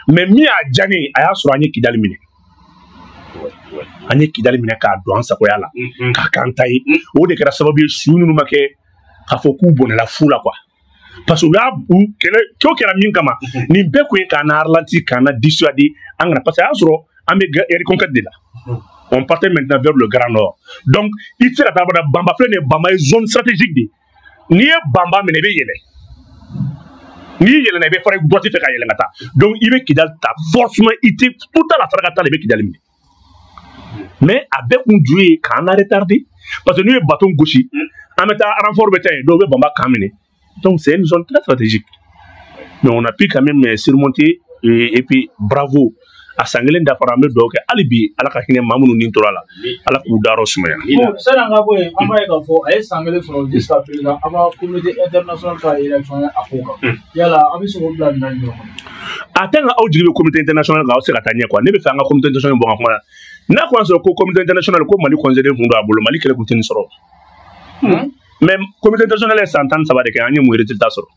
mais min y'a diya ne ye, a y'a sɔrɔ an ye Kidali minɛ. An ye Kidali minɛ k'a don an sagoya la, k'a k'an ta ye. O de kɛra sababu ye su ninnu ma kɛ k'a fɔ k'u bɔnɛla fu la quoi. Parce que u y'a u kɛlɛ ko kɛra min kama, nin bɛɛ kun ye k'an na ralentir, k'an na dissuader an kana, parce que a y'a sɔrɔ an bɛ reconquête de la. On partait maintenant vers le Grand Nord. Donc i tɛ se ka taa bada Banba filɛ nin ye, Banba ye zone stratégique de ye. N'i ye Banba minɛ, i bɛ yɛlɛ. N'i yɛlɛnna, i bɛ fara droite fɛ ka yɛlɛn ka taa. Donc i bɛ Kidali ta forcément, i tɛ tout à la saraka ta la, i bɛ Kidali minɛ. Mais a bɛɛ kun ju ye k'an na retarder, parce que n'u ye bateau gosi, an bɛ taa renfort bɛ taa yen, dɔw bɛ Banba kan minɛ. Donc c'est une zone très stratégique. Mais on a pu quand même surmonter et puis bravo. A san kelen dafara, an bɛ dugawu kɛ hali bi, Ala ka hinɛ maa minnu ni tora la, Ala k'u dayɔrɔ sumaya. Bon, sani an ka bɔ yen, an b'a ye k'a fɔ a ye san kelen sɔrɔ jusqu'à présent, an b'a communauté internationale ka réaction ye a ko kan. Yala an bɛ se k'o bila minɛn jumɛn kɔnɔ? A tɛ nka aw jigi bɛ communauté internationale kan, aw tɛ se ka taa ɲɛ quoi. Ne bɛ fɛ an ka communauté internationale bɔ n ka kuma la. N'a kun y'a sɔrɔ ko communauté internationale ko Mali conseiller kun don a bolo, Mali kɛlɛ kun tɛ nin sɔrɔ. Mais communauté internationale ye san 13 de kɛ, an ye mun résultat sɔrɔ?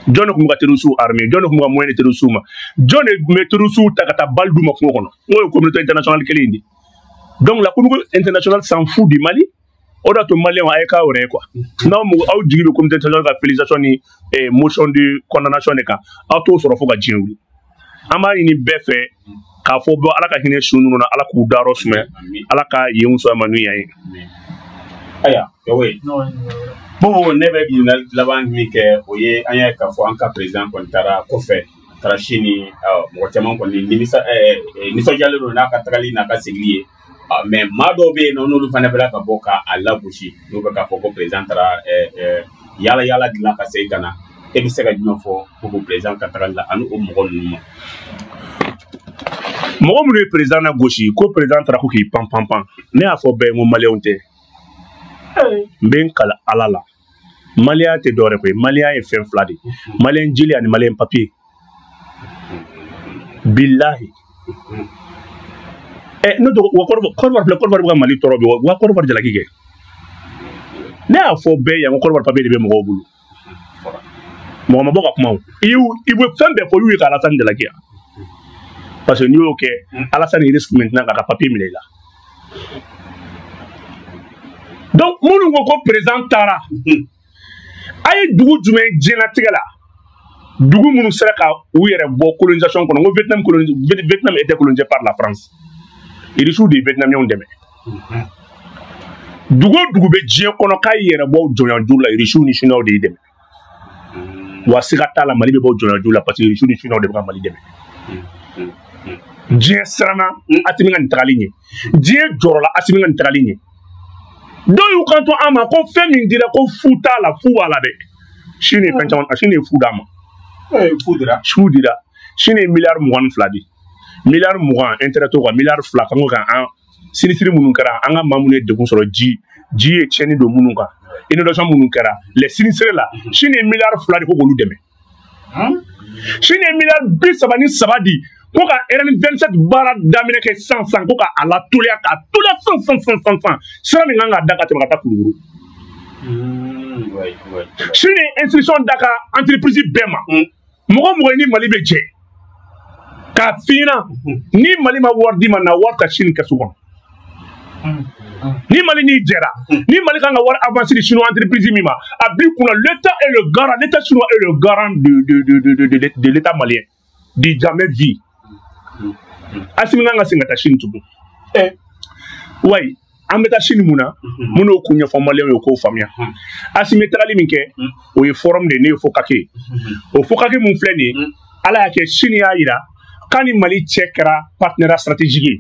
Jɔn de tun bɛ ka terroriste armé? Jɔn de tun bɛ ka moyen di terroriste ma? Jɔn de tun bɛ terroriste ta ka taa balle d'u ma kungo kɔnɔ? N ko ye communauté internationale kelen in de. Donc la communauté internationale s'en fout du Mali. O de y'a to maliyɛnw, a ye k'aw yɛrɛ ye quoi. N'aw mɔgɔ aw jigi bɛ communauté internationale ka félicitation ni motion de condamnation de kan, aw t'o sɔrɔ fo ka diɲɛ wuli. An b'a ɲini bɛɛ fɛ k'a fɔ bɔ, Ala ka hinɛ su ninnu na, Ala k'u dayɔrɔ sumaya, Ala ka yen sɔn ma n'u yan ye. Ayiwa, Yawe. Bon, ne bɛ ɲininkali laban min kɛ, o ye an y'a ye k'a fɔ an ka président kɔni taara kɔfɛ, a taara Chine, mɔgɔ caman kɔni nimisa nisɔndiyalen don n'a ka tagali n'a ka segili ye. Mais maa dɔw bɛ yen nɔ, n'olu fana bɛra ka bɔ k'a lagosi, n'u bɛ k'a fɔ ko président taara yala yala dilan ka segin ka na. E bɛ se ka jumɛn fɔ pour président ka tagali la ani o mɔgɔ ninnu ma? Mɔgɔ minnu ye président na gosi ko président taara ko k'i pan pan pan, ne y'a fɔ bɛɛ ye, n ko maliyɛnw tɛ. N bɛ n kali Ala la, maliyɛnya tɛ dɔwɛrɛ koyi, maliyɛnya ye fɛn fila de ye: maliyɛn jeli ani maliyɛn papiye. Bilahi, ɛ n'o tɛ wa Kɔrɔbɔrɔ filɛ, Kɔrɔbɔrɔ bɛ ka Mali tɔɔrɔ bi, wa Kɔrɔbɔrɔ jalaki kɛ. Ne y'a fɔ bɛɛ yan ko Kɔrɔbɔrɔ papiye de bɛ mɔgɔw bolo, mɔgɔ ma bɔ ka kuma o. I bɛ fɛn bɛɛ fɔ, i y'u ye ka Alasani jalaki yan, parce que n'i y'o kɛ, Alasani risque maintenant k'a ka papiye minɛ i la. Donc minnu ko ko président taara, a ye dugu jumɛn diɲɛlatigɛ la, dugu minnu sera ka u yɛrɛ bɔ colonisation kɔnɔ? N ko Vietnam, Vietnam était colonisé par la France, Irisiw de ye Vietnamiens dɛmɛ. Dugu o dugu bɛ diɲɛ kɔnɔ k'a y'i yɛrɛ bɔ jɔnya juru la, Irisiw ni Chinois de y'i dɛmɛ. Wa siga t'a la, Mali bɛ bɔ jɔnya juru la, parce que Irisiw ni Chinois de bɛ ka Mali dɛmɛ. Diɲɛ siranna Asimi ka nin tagali ɲɛ, diɲɛ jɔrɔla Asimi ka nin tagali ɲɛ. Dɔw y'u kanto an ma ko fɛn min dira ko fu t'a la, fu b'a la dɛ. Chine ye fɛn caman, Chine ye fu d'a ma. Fu dira. Fu dira. Chine ye miliyari 22 di. Miliyari 20 intérêt t'o kan, miliyari 2 kan ko kan an sinisiri minnu kɛra, an ka maa minnu ye degun sɔrɔ, ji ye tiɲɛni don minnu kan, inondation minnu kɛra les sinistrés la, Chine ye miliyari 2 di ko k'olu dɛmɛ. Chine ye miliyari 33 di ko ka RN27 baara daminɛ kɛ san san, ko ka a latoliya, k'a toliya san san san san san, sira min kan ka da ka tɛmɛ ka taa Kulukoro. Chine ye instruction da ka entreprise bɛɛ ma, mɔgɔ mɔgɔ ni Mali bɛ jɛ k'a f'i ɲɛna, ni Mali ma wari d'i ma, na wari ta Chine kɛsu kɔnɔ. Ni Mali n'i jɛra, ni Mali kan ka wari avance di chinois entreprise min ma, a b'i kunna l'État est le garant, l'État chinois est le garant de l'État malien du jamais vu. Asimi kan ka segin ka taa Chine tugun. Wayi, an bɛ taa Chine mun na? Mun n'o kun ɲɛfɔ maliyɛnw ye, k'o faamuya. Asimi tagali min kɛ, o ye forum de ye, ne ye Fokake ye. O Fokake mun filɛ nin ye, Ala y'a kɛ Chine y'a yira k'a ni Mali cɛ kɛra partenariat stratégique ye.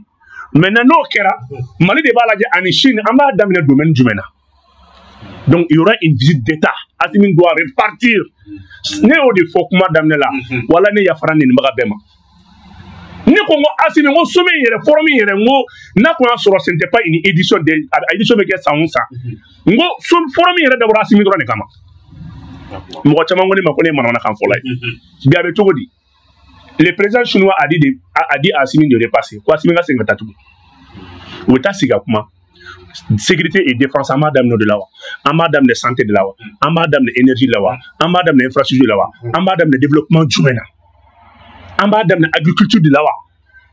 Maintenant n'o kɛra, Mali de b'a lajɛ ani Chine, an b'a daminɛ domaine jumɛn na? Donc il y aura une visite d'État. Asimi doit repartir. Ne y'o de fɔ kuma daminɛ la, wala ne yafara nenibaga bɛɛ ma. Ne ko n ko Asimi, n ko sommet in yɛrɛ, forum in yɛrɛ, n ko n'a kun y'a sɔrɔ ce n'était pas une édition de édition bɛ kɛ san o san, n ko forum in yɛrɛ dabɔra Asimi dɔrɔn de kama. Mɔgɔ caman ko ne ma ko ne ye manamanakan fɔla ye. Bi a bɛ cogo di? Le président chinois a dit à Assimi de repasser, ko Assimi ka segin ka taa tugun. U bɛ taa sigi ka kuma. Sécurité et défense, an b'a daminɛ o de la wa? An b'a daminɛ santé de la wa? An b'a daminɛ énergie la wa? An b'a daminɛ infrastructure la wa? An b'a daminɛ développement jumɛn na? An b'a daminɛ agriculture de la wa?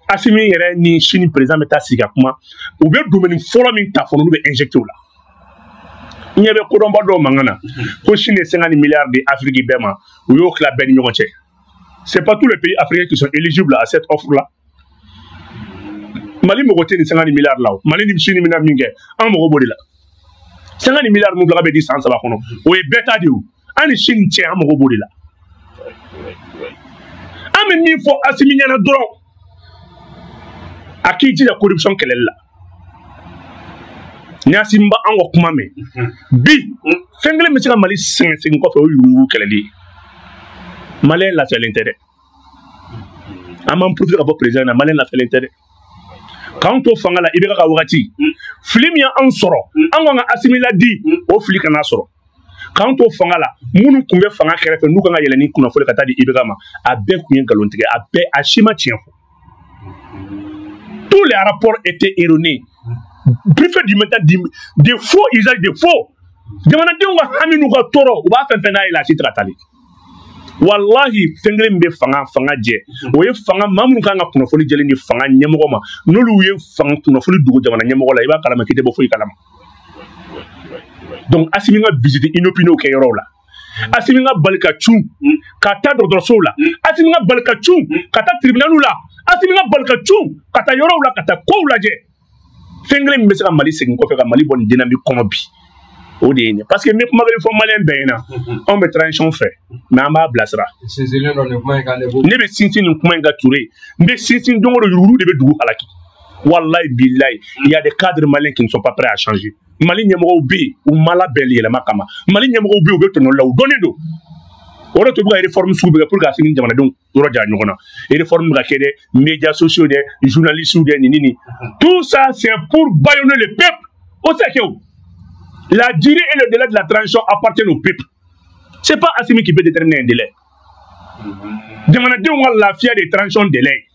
Assimi yɛrɛ ni Chine président bɛ taa sigi ka kuma. U bɛ domaine fɔlɔ min ta fɔlɔ, olu bɛ injecter o la. N ɲɛ bɛ kodɔnba dɔw mankan na ko Chine ye 50 milliards di Afrique bɛɛ ma, u y'o tila bɛɛ ni ɲɔgɔn cɛ. C'est pas tous les pays africains qui sont éligibles à cette offre là. Mali mago tɛ nin 50 milliards la o. Mali ni Chine bɛna min kɛ, an mago b'o de la. 50 milliards mun bila bɛ di san 3 kɔnɔ, o ye bɛɛ ta de ye o. An ni Chine cɛ, an mago b'o de la. An bɛ min fɔ Assimi ɲɛna dɔrɔn, a k'i jija corruption kɛlɛli la. Ni Assimi ba an ka kuma mɛn bi, fɛn kelen bɛ se ka Mali sɛgɛn segin kɔfɛ, o ye yuruguyurugu kɛlɛli ye. Maliyɛn lafiyalen tɛ dɛ. An b'an profiter ka bɔ président na, Maliyɛn lafiyalen tɛ dɛ. K'anw to fanga la i bɛ ka wagati fili min y'anw sɔrɔ, an kan ka Assimi ladi o fili kana sɔrɔ. K'anw to fanga la, minnu tun bɛ fanga kɛrɛfɛ n'u kan ka yɛlɛ ni kunnafoni ka taa di IBK ma, a bɛɛ tun ye nkalon tigɛ, a bɛɛ, a si ma tiɲɛ fɔ. Tous les rapports étaient erronés. Préfet du maintenant des faux usage de faux. Jamanadenw ka hami n'u ka tɔɔrɔ, u b'a fɛn fɛn n'a ye la, a si tɛ ka taali. Wallahi, fɛn kelen min bɛ fanga jɛ, o ye fanga maa minnu kan ka kunnafoni jɛlen di fanga ɲɛmɔgɔ ma, n'olu ye fanga kunnafoni dogo jamana ɲɛmɔgɔ la, i b'a kalama k'i tɛ bɔ foyi kalama. Donc Assimi ka visite inopinée kɛ yɔrɔw la, Assimi ka bali ka cun ka taa dɔgɔtɔrɔsow la, Assimi ka bali ka cun ka taa tribunaliw la, Assimi ka bali ka cun ka taa yɔrɔw la ka taa kow lajɛ. Fɛn kelen min bɛ se ka Mali segin kɔfɛ, ka Mali bɔ nin dynamique kɔnɔ bi, o de ye nin. Parce que n bɛ kuma kelen fɔ Maliyɛn bɛɛ ɲɛna, anw bɛ transition fɛ, mais an b'a bilasira. Ne bɛ sinsin nin kuma in kan Touré, n bɛ sinsin don o don, yuruguyurugu de bɛ dugu halaki. Wallahi billahi, il y a des cadres maliens qui ne sont pas prêts à changer. Mali ɲɛmɔgɔw bɛ yen, u ma labɛn yɛlɛma kama. Mali ɲɛmɔgɔw bɛ yen, u bɛ tɔɲɔli la, u dɔnnen don. O de tun bɛ ka réforme sugu bɛ kɛ pour que a sini jamanadenw yɔrɔ jara ɲɔgɔn na. Réforme bɛ ka kɛ dɛ, médias sociaux dɛ, journalistes dɛ, nin nin. Tout ça, c'est pour bâillonner le peuple. O tɛ kɛ o. La durée et le délai de la transition appartiennent au peuple. C'est pas Assimi qui peut déterminer un délai. Jamanadenw ka lafiya de transition délai.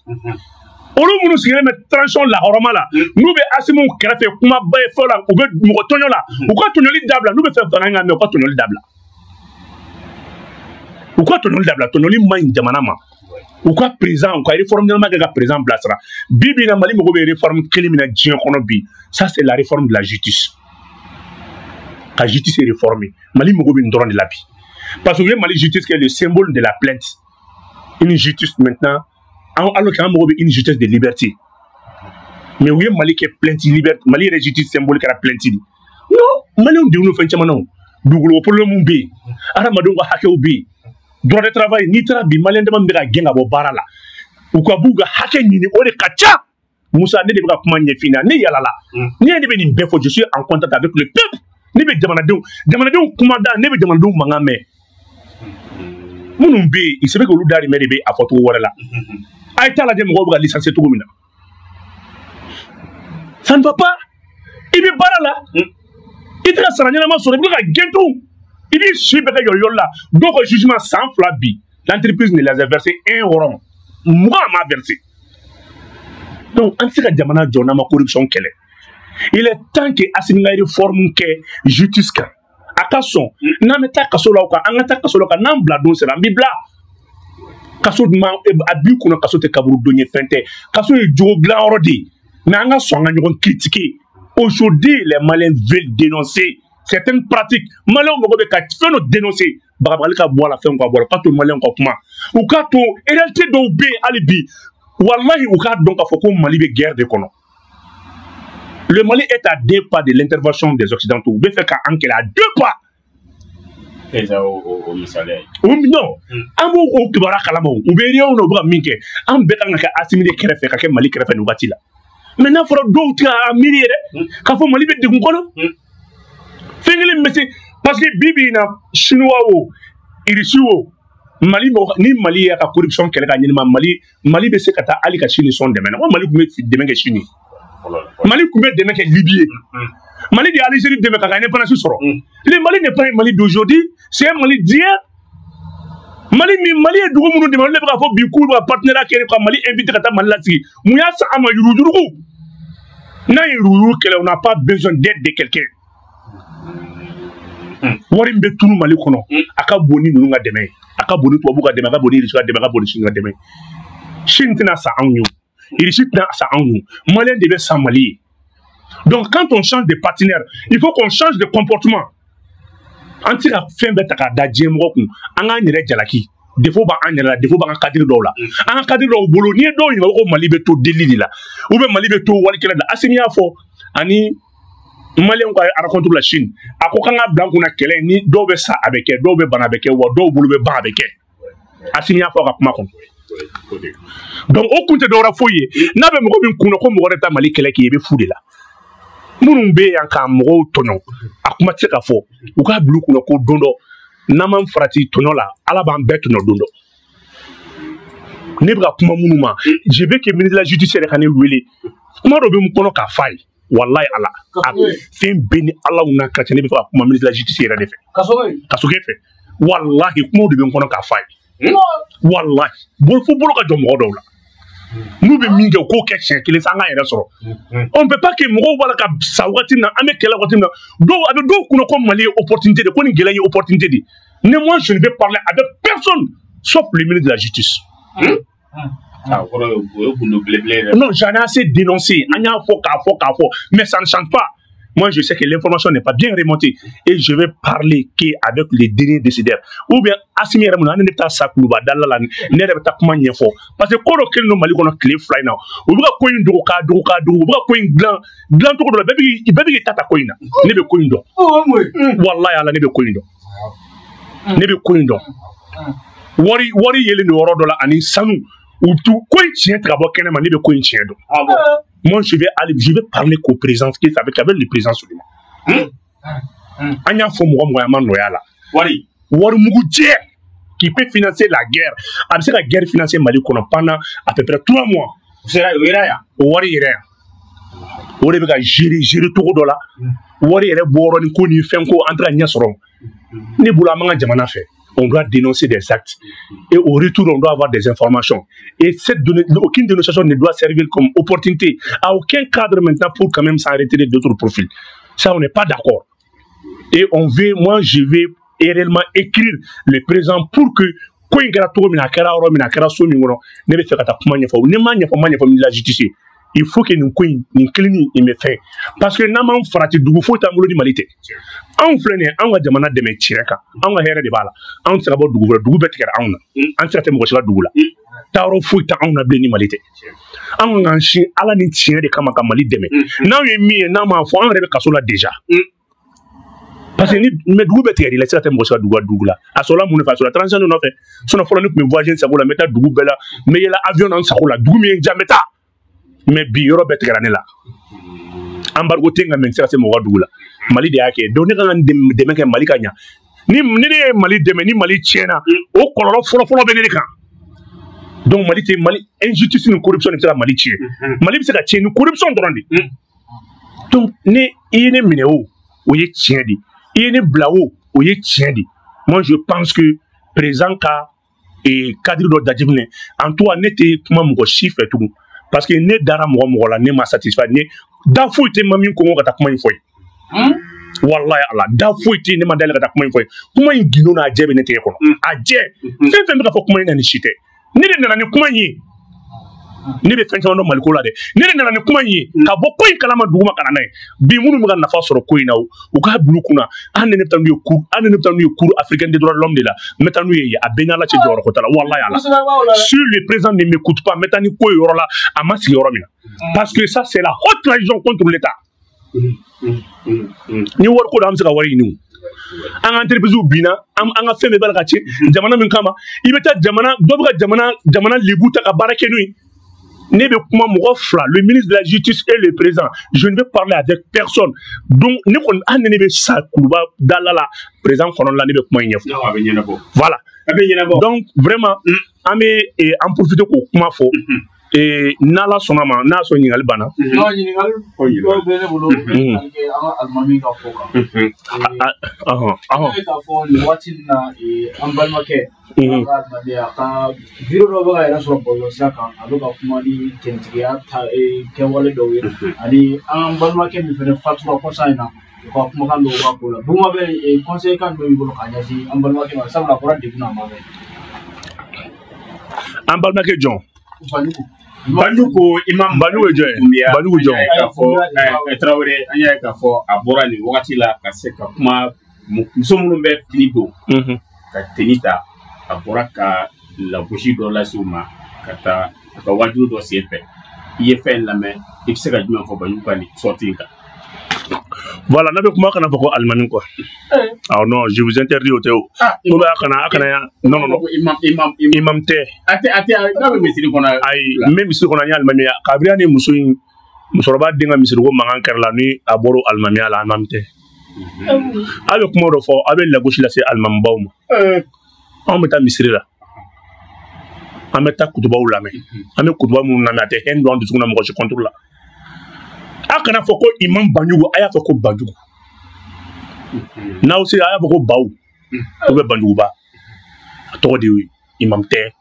Olu minnu sigilen bɛ transition lahɔrɔma la, n'u bɛ Assimi kɛrɛfɛ kumaba ye fɔ la, u bɛ mɔgɔ tɔɲɔ la, u ka tɔɲɔli dabila. N'u bɛ fɛ fanga in ka mɛn, u ka tɔɲɔli dabila. U ka tɔɲɔli dabila, tɔɲɔli man ɲi jamana ma. U ka président, u ka réforme ɲɛnama kɛ ka président bilasira. Bi bi in na, Mali mago bɛ réforme kelen min na diɲɛ kɔnɔ bi, ça c'est la réforme de la justice. Ka justice réformer. Mali mago bɛ nin dɔrɔn de la bi. Parce que u ye Mali justice kɛ le symbole de la plainte. Une justice maintenant, alors qu'an mago bɛ une justice de liberté. Mais u ye Mali kɛ plainte liberté, Mali yɛrɛ justice symbole kɛra plainte de. Non, Maliyɛnw degunnen fɛn caman na o. Dugukolo problème bɛ yen, hadamadenw ka hakɛw bɛ yen. Droit de travail, n'i taara bi, Maliyɛn dama min bɛ ka gɛn ka bɔ baara la, u ka b'u ka hakɛ ɲini, o de ka ca. Musa, ne de bɛ ka kuma ɲɛf'i ɲɛna, ne yalala. Ne de bɛ nin bɛɛ fɔ, je suis en contact avec le peuple. Ne bɛ jamanadenw kuma da, ne bɛ jamanadenw mankan mɛn. Minnu bɛ yen, il se peut que olu dahirimɛ de bɛ a fɔ cogo wɛrɛ la. A ye taa lajɛ mɔgɔw bɛ ka licencier cogo min na. Ça ne va pas. I bɛ baara la, i tɛ ka sara ɲɛnama sɔrɔ, i bɛ ka gɛn tun. I b'i si bɛɛ kɛ yɔrɔ la. Dɔw ka jugement san 2 bi, l'entreprise ne les a versé 1 rond. 20 a ma versé. Donc an tɛ se ka jamana jɔ n'an ma corruption kɛlɛ. Il est temps que Assimi ka réforme kɛ justice kan. A ka sɔn, n'an bɛ taa kaso la o kan, an ka taa kaso la o kan, n'an bila don sera, an b'i bila. Kaso ma a b'i kunna, kaso tɛ kaburu don ye, fɛn tɛ. Kaso ye jogo dilan yɔrɔ de ye. Mais an ka sɔn an ka ɲɔgɔn critiquer. Aujourd'hui, les Maliens veulent dénoncer certaines pratiques. Maliens mago bɛ ka fɛn dɔ dénoncer. Bagabagali ka bɔ a la, fɛnw ka bɔ a la. U ka to Maliens ka kuma. U ka to réalité dɔw bɛ yen hali bi. Wallahi, u k'a dɔn k'a fɔ ko Mali bɛ guerre de kɔnɔ. Le Mali est à 2 pas de l'intervention des Occidentaux. U bɛ fɛ k'an kɛlɛ à 2 pas. Déjà o misaliya ye. Non, an b'o o kibaruya kalama o. U bɛ réunion na, u bɛ ka min kɛ, an bɛɛ kan ka kɛ Assimi de kɛrɛfɛ, ka kɛ Mali kɛrɛfɛ nin waati la. Mais n'a fɔra dɔw tɛ ka miiri yɛrɛ k'a fɔ Mali bɛ degun kɔnɔ. Fɛn kelen min bɛ se, parce que bi bi in na, Chinois o, Irisi o, Mali mɔgɔ ni Mali y'a ka corruption kɛlɛ ka ɲɛnama, Mali bɛ se ka taa hali ka Chine sɔn dɛmɛ na. Ko Mali tun bɛ dɛmɛ kɛ Chine ye. Mali tun bɛ dɛmɛ kɛ Libye ye. Mali de ye Algérie dɛmɛ ka indépendance sɔrɔ. Le Mali n'est pas un Mali d'aujourd'hui, c'est un Mali d'hier. Mali min Mali ye dugu minnu dɛmɛ, olu de bɛ k'a fɔ bi k'u bɛ ka partenariat kɛ ka Mali invité ka taa Mali lasigi. Mun y'a san an ma? Yuruguyurugu. N'an ye yuruguyurugu kɛlɛ, on n'a pas besoin d'aide de quelqu'un. Wari min bɛ tunu Mali kɔnɔ, a ka bon ni ninnu ka dɛmɛ ye, a ka bon ni tubabu ka dɛmɛ, a ka bon ni Irisi ka dɛmɛ, a ka bon ni Chine ka dɛmɛ. Chine tɛna san anw ye o, Irisi tɛna san anw ye o, Malien de bɛ san Mali ye. Donc quand on change de partenaire, il faut qu'on change de comportement. An tɛ se ka fɛn bɛɛ ta k'a da diɲɛ mɔgɔ kun. An k'an yɛrɛ jalaki. Défaut b'an yɛrɛ la, défaut b'an ka cadre dɔw la. An ka cadre dɔw bolo, n'i ye dɔw ɲininka ko Mali bɛ to deli de la, ou bien Mali bɛ to walikɛla de la. Assimi y'a fɔ ani Maliyɛnw ka rencontre la Chine, a ko k'an ka bila an kunna kɛlɛ ni dɔw bɛ sa a bɛ kɛ, dɔw bɛ bana a bɛ kɛ, wa dɔw bolo bɛ ban a bɛ kɛ. Assimi y'a fɔ a ka kuma kɔnɔ. Donc o kun tɛ dɔwɛrɛ foyi ye, n'a bɛ mɔgɔ min kunna ko mɔgɔ wɛrɛ bɛ taa Mali kɛlɛ kɛ, i bɛ fu de la. Minnu bɛ yan k'a mɔgɔw tɔɲɔ, a kuma tɛ se ka fɔ, u k'a bila u kunna ko don dɔ n'an m'an farati tɔɲɔ la, Ala b'an bɛɛ tɔɲɔ don dɔ. Ne bɛ ka kuma minnu ma, je veux que ministre de la justice yɛrɛ ka ne wele, kuma dɔ bɛ n kɔnɔ k'a f'a ye, walayi Ala, a fɛn bɛɛ ni Ala n'a ka cɛ, ne bɛ fɛ ka kuma ministre de la justice yɛrɛ de fɛ, Kasoge fɛ, walahi kumaw de bɛ n kɔnɔ k'a f'a ye, walahi fo bolo ka jɔ mɔgɔ dɔw la. N'u bɛ min kɛ u k'o kɛ siɲɛ kelen sa, an k'an yɛrɛ sɔrɔ. On peut pas que mɔgɔw b'a la ka sa wagati min na, an bɛ kɛlɛ wagati min na, dɔw a bɛ dɔw kunna ko Mali ye opportunité de, ko nin gɛlɛya ye opportunité de. Ne, moi je ne vais parler avec personne sauf le ministre de la justice. Non, j'en ai assez dénoncé. An y'a fɔ k'a fɔ k'a fɔ, mais ça ne change pas. Moi, je sais que l'information n'est pas bien remontée et je vais parler qu'avec les derniers décideurs. Ou bien, Assimi yɛrɛ mun na, ne bɛ taa sa Kuluba dala la, ne yɛrɛ bɛ taa kuma ɲɛfɔ. Parce que ko dɔ kɛlen don Mali kɔnɔ tile 2 in na, u bɛ ka ko in dogo k'a dogo k'a dogo, u bɛ ka ko in dilan dilan cogo dɔ la, bɛɛ bɛ k'i ta ta ko in na. Ne bɛ ko in dɔn. Walahi Ala, ne bɛ ko in dɔn. Ne bɛ ko in dɔn. Wari yelen don yɔrɔ dɔ la ani sanu, u tu ko in tiɲɛ tigɛ ka bɔ kɛnɛ ma, ne bɛ ko in tiɲɛ dɔn. Moi, je vais aller, je vais parler qu'au président, avec le président Souleymane. An y'a fɔ mɔgɔ mɔgɔ ma nɔgɔya la. Wari mugu jɛ qui peut financer la guerre. A bɛ se ka guerre financer Mali kɔnɔ pendant à peu près 3 mois. O wari yɛrɛ yan. O de bɛ ka gérer cogo dɔ la. Wari yɛrɛ bɔyɔrɔ ni ko ni fɛn ko an tɛ ka ɲɛ sɔrɔ. Ne bolo an b'an ka jamana fɛ. On doit dénoncer des actes. Et au retour, on doit avoir des informations. Et cette donnée, aucune dénonciation ne doit servir comme opportunité à aucun cadre maintenant pour quand même s'arrêter d'autres profils. Ça, on n'est pas d'accord. Et on veut, moi, je vais réellement écrire le présent pour que ko in kɛra cogo min na, a kɛra yɔrɔ min na, a kɛra so min kɔnɔ, ne bɛ fɛ ka taa kuma ɲɛfɔ. Ne ma ɲɛfɔ, ma ɲɛfɔ la justice. Il faut que nin ko in, nin kelennin in bɛ fɛn. Parce que n'an m'an farati, dugu foyi t'an bolo ni Mali tɛ. Anw filɛ nin ye, anw ka jamana dɛmɛ tiɲɛ kan, anw ka hɛrɛ de b'a la. Anw tɛ se ka bɔ dugu wɛrɛ, dugu bɛɛ tigɛra anw na. An tɛ se ka tɛ mɔgɔ si ka dugu la. Taayɔrɔ foyi tɛ anw na bilen ni Mali tɛ. Anw k'an sin Ala ni tiɲɛ de kama ka Mali dɛmɛ. N'anw ye min ye, n'an m'a fɔ, anw yɛrɛ bɛ kaso la déjà. Parce que ni mais dugu bɛɛ tigɛr'i la, i tɛ se ka taa mɔgɔ si ka dugu la. A sɔrɔla mun de fɛ? A sɔrɔla transition de nɔfɛ. Sinon fɔlɔ ne tun bɛ voyager n sago la, n bɛ taa dugu bɛɛ la, n bɛ yɛlɛ avion na n sago la, dugu min ye n diya n bɛ taa. Mais bi yɔrɔ bɛɛ tigɛra ne la. Embargo tɛ n kan, mais n tɛ se ka se mɔgɔ ka dugu la. Mali de y'a kɛ. Donc ne ka kan dɛmɛ kɛ Mali ka ɲa. Ni ne ye Mali dɛmɛ, ni Mali tiɲɛna, o kɔlɔlɔ fɔlɔ-fɔlɔ bɛ ne de kan. Donc Mali tɛ Mali injustice ni corruption de bɛ se ka Mali tiɲɛ. Mali bɛ se ka tiɲɛ ni corruption dɔrɔn de. Donc ne i ye ne minɛ o, o ye tiɲɛ de. I ye ne bila o, o ye tiɲɛ de. Moi je pense que président ka cadre dɔ jateminɛ. En tout cas ne tɛ kuma mɔgɔ si fɛ tugun. Parce que ne dara mɔgɔ mɔgɔ la, ne ma satisfait, ne da foyi tɛ ma min kɔngɔ ka taa kuma in fɔ ye. Wallahi Ala, da foyi tɛ ne ma dayɛlɛ ka taa kuma in fɔ ye. Kuma in gindo n'a jɛ bɛ ne tɛgɛ kɔnɔ. A jɛ fɛn fɛn bɛ ka fɔ kuma in na, nin si tɛ. Ne de nana ni kuma in ye. Ne bɛ fɛn caman dɔn Maliko la dɛ. Ne de nana ni kuma in ye ka bɔ ko in kalama duguma ka na n'a ye. Bi minnu bɛ ka nafa sɔrɔ ko in na, u k'a bila u kunna. Hali ni ne bɛ taa n'u ye cour, hali ni ne bɛ taa n'u ye cour africaine des droits de l'homme de la, n bɛ taa n'u ye, a bɛɛ ni Ala cɛ jɔyɔrɔ ko t'a la. Wallahi Ala. Si le président ne m'écoute pas, n bɛ taa ni ko ye yɔrɔ la, a ma sigi yɔrɔ min na. Parce que ça c'est la haute trahison contre l'État. Ni wari ko don, an bɛ se ka wari ɲini o. An ka entreprise binna, an ka fɛn bɛɛ b'a la ka tiɲɛ jamana min kama. I bɛ taa jamana dɔ bɛ ka jamana lebu ta ka baara kɛ n'o ye. Ne bɛ kuma mɔgɔ fila, le ministre de la justice et le président. Je ne vais parler avec personne. Donc ne kɔni, hali ni ne bɛ sa Kuluba dala la, président kɔnɔ la, ne bɛ kuma in ɲɛfɔ. Voilà. Donc vraiment an bɛ an profiter k'o kuma fɔ. N'Ala sɔnna ma, n'a sɔrɔ ɲininkali banna. Non, ɲininkali dɔw bɛ ne bolo, an ka alimami ka fɔ kan. Ne bɛ k'a fɔ nin waati in na, an balimakɛ, an ka alimami, a ka vidéo dɔ bɛ ka yɛrɛ sɔrɔ bɔlɔlɔsira kan, a bɛ ka kuma ni jɛntigiya ta kɛwale dɔw ye, ani an balimakɛ min fana fatura kɔsa in na, u ka kumakan dɔw b'a ko la. Buma bɛ conseil kan dɔ b'i bolo k'a ɲɛsin an balimakɛ ma, sabula a bɔra degun na a ma mɛn. An balimakɛ jɔn? Banjugu. Banjugu imam Banjugu jɔn ye? Banjugu jɔn? K'a fɔ Tarawele, an y'a ye k'a fɔ a bɔra nin wagati la ka se ka kuma Muso minnu bɛ fini don ka tenue ta, a bɔra ka lagosi dɔ lase u ma ka taa a ka waajuli dɔ sen fɛ. I ye fɛn lamɛn, i bɛ se ka jumɛn fɔ Banjugu ka nin sortie in kan? Voilà, n'a bɛ kuma kana fɔ ko alimami quoi. Ah non, je vous interdis o tɛ o. Ko bɛ a kana yan. Non non non. Imam imam tɛ. A tɛ n'a bɛ misiri kɔnɔ. Ayi, n bɛ misiri kɔnɔ n ye alimami ye. Kabini ni muso in musokɔrɔba den ka misiri ko mankan kɛra la ni a bɔra alimamiya la, alimami tɛ. A bɛ kuma dɔ fɔ, a bɛ lagosi lase alimamibaw ma. Anw bɛ taa misiri la. An bɛ taa kutubaw lamɛn. An bɛ kutuba minnu lamɛn, a tɛ hɛn don an dusukun na mɔgɔ si contre la. A kana fɔ ko imam Banjugu, a y'a fɔ ko Banjugu. N'aw sera, a y'a fɔ ko Baw ou bien Banjuguba. A tɔgɔ de y'o ye, imam tɛ.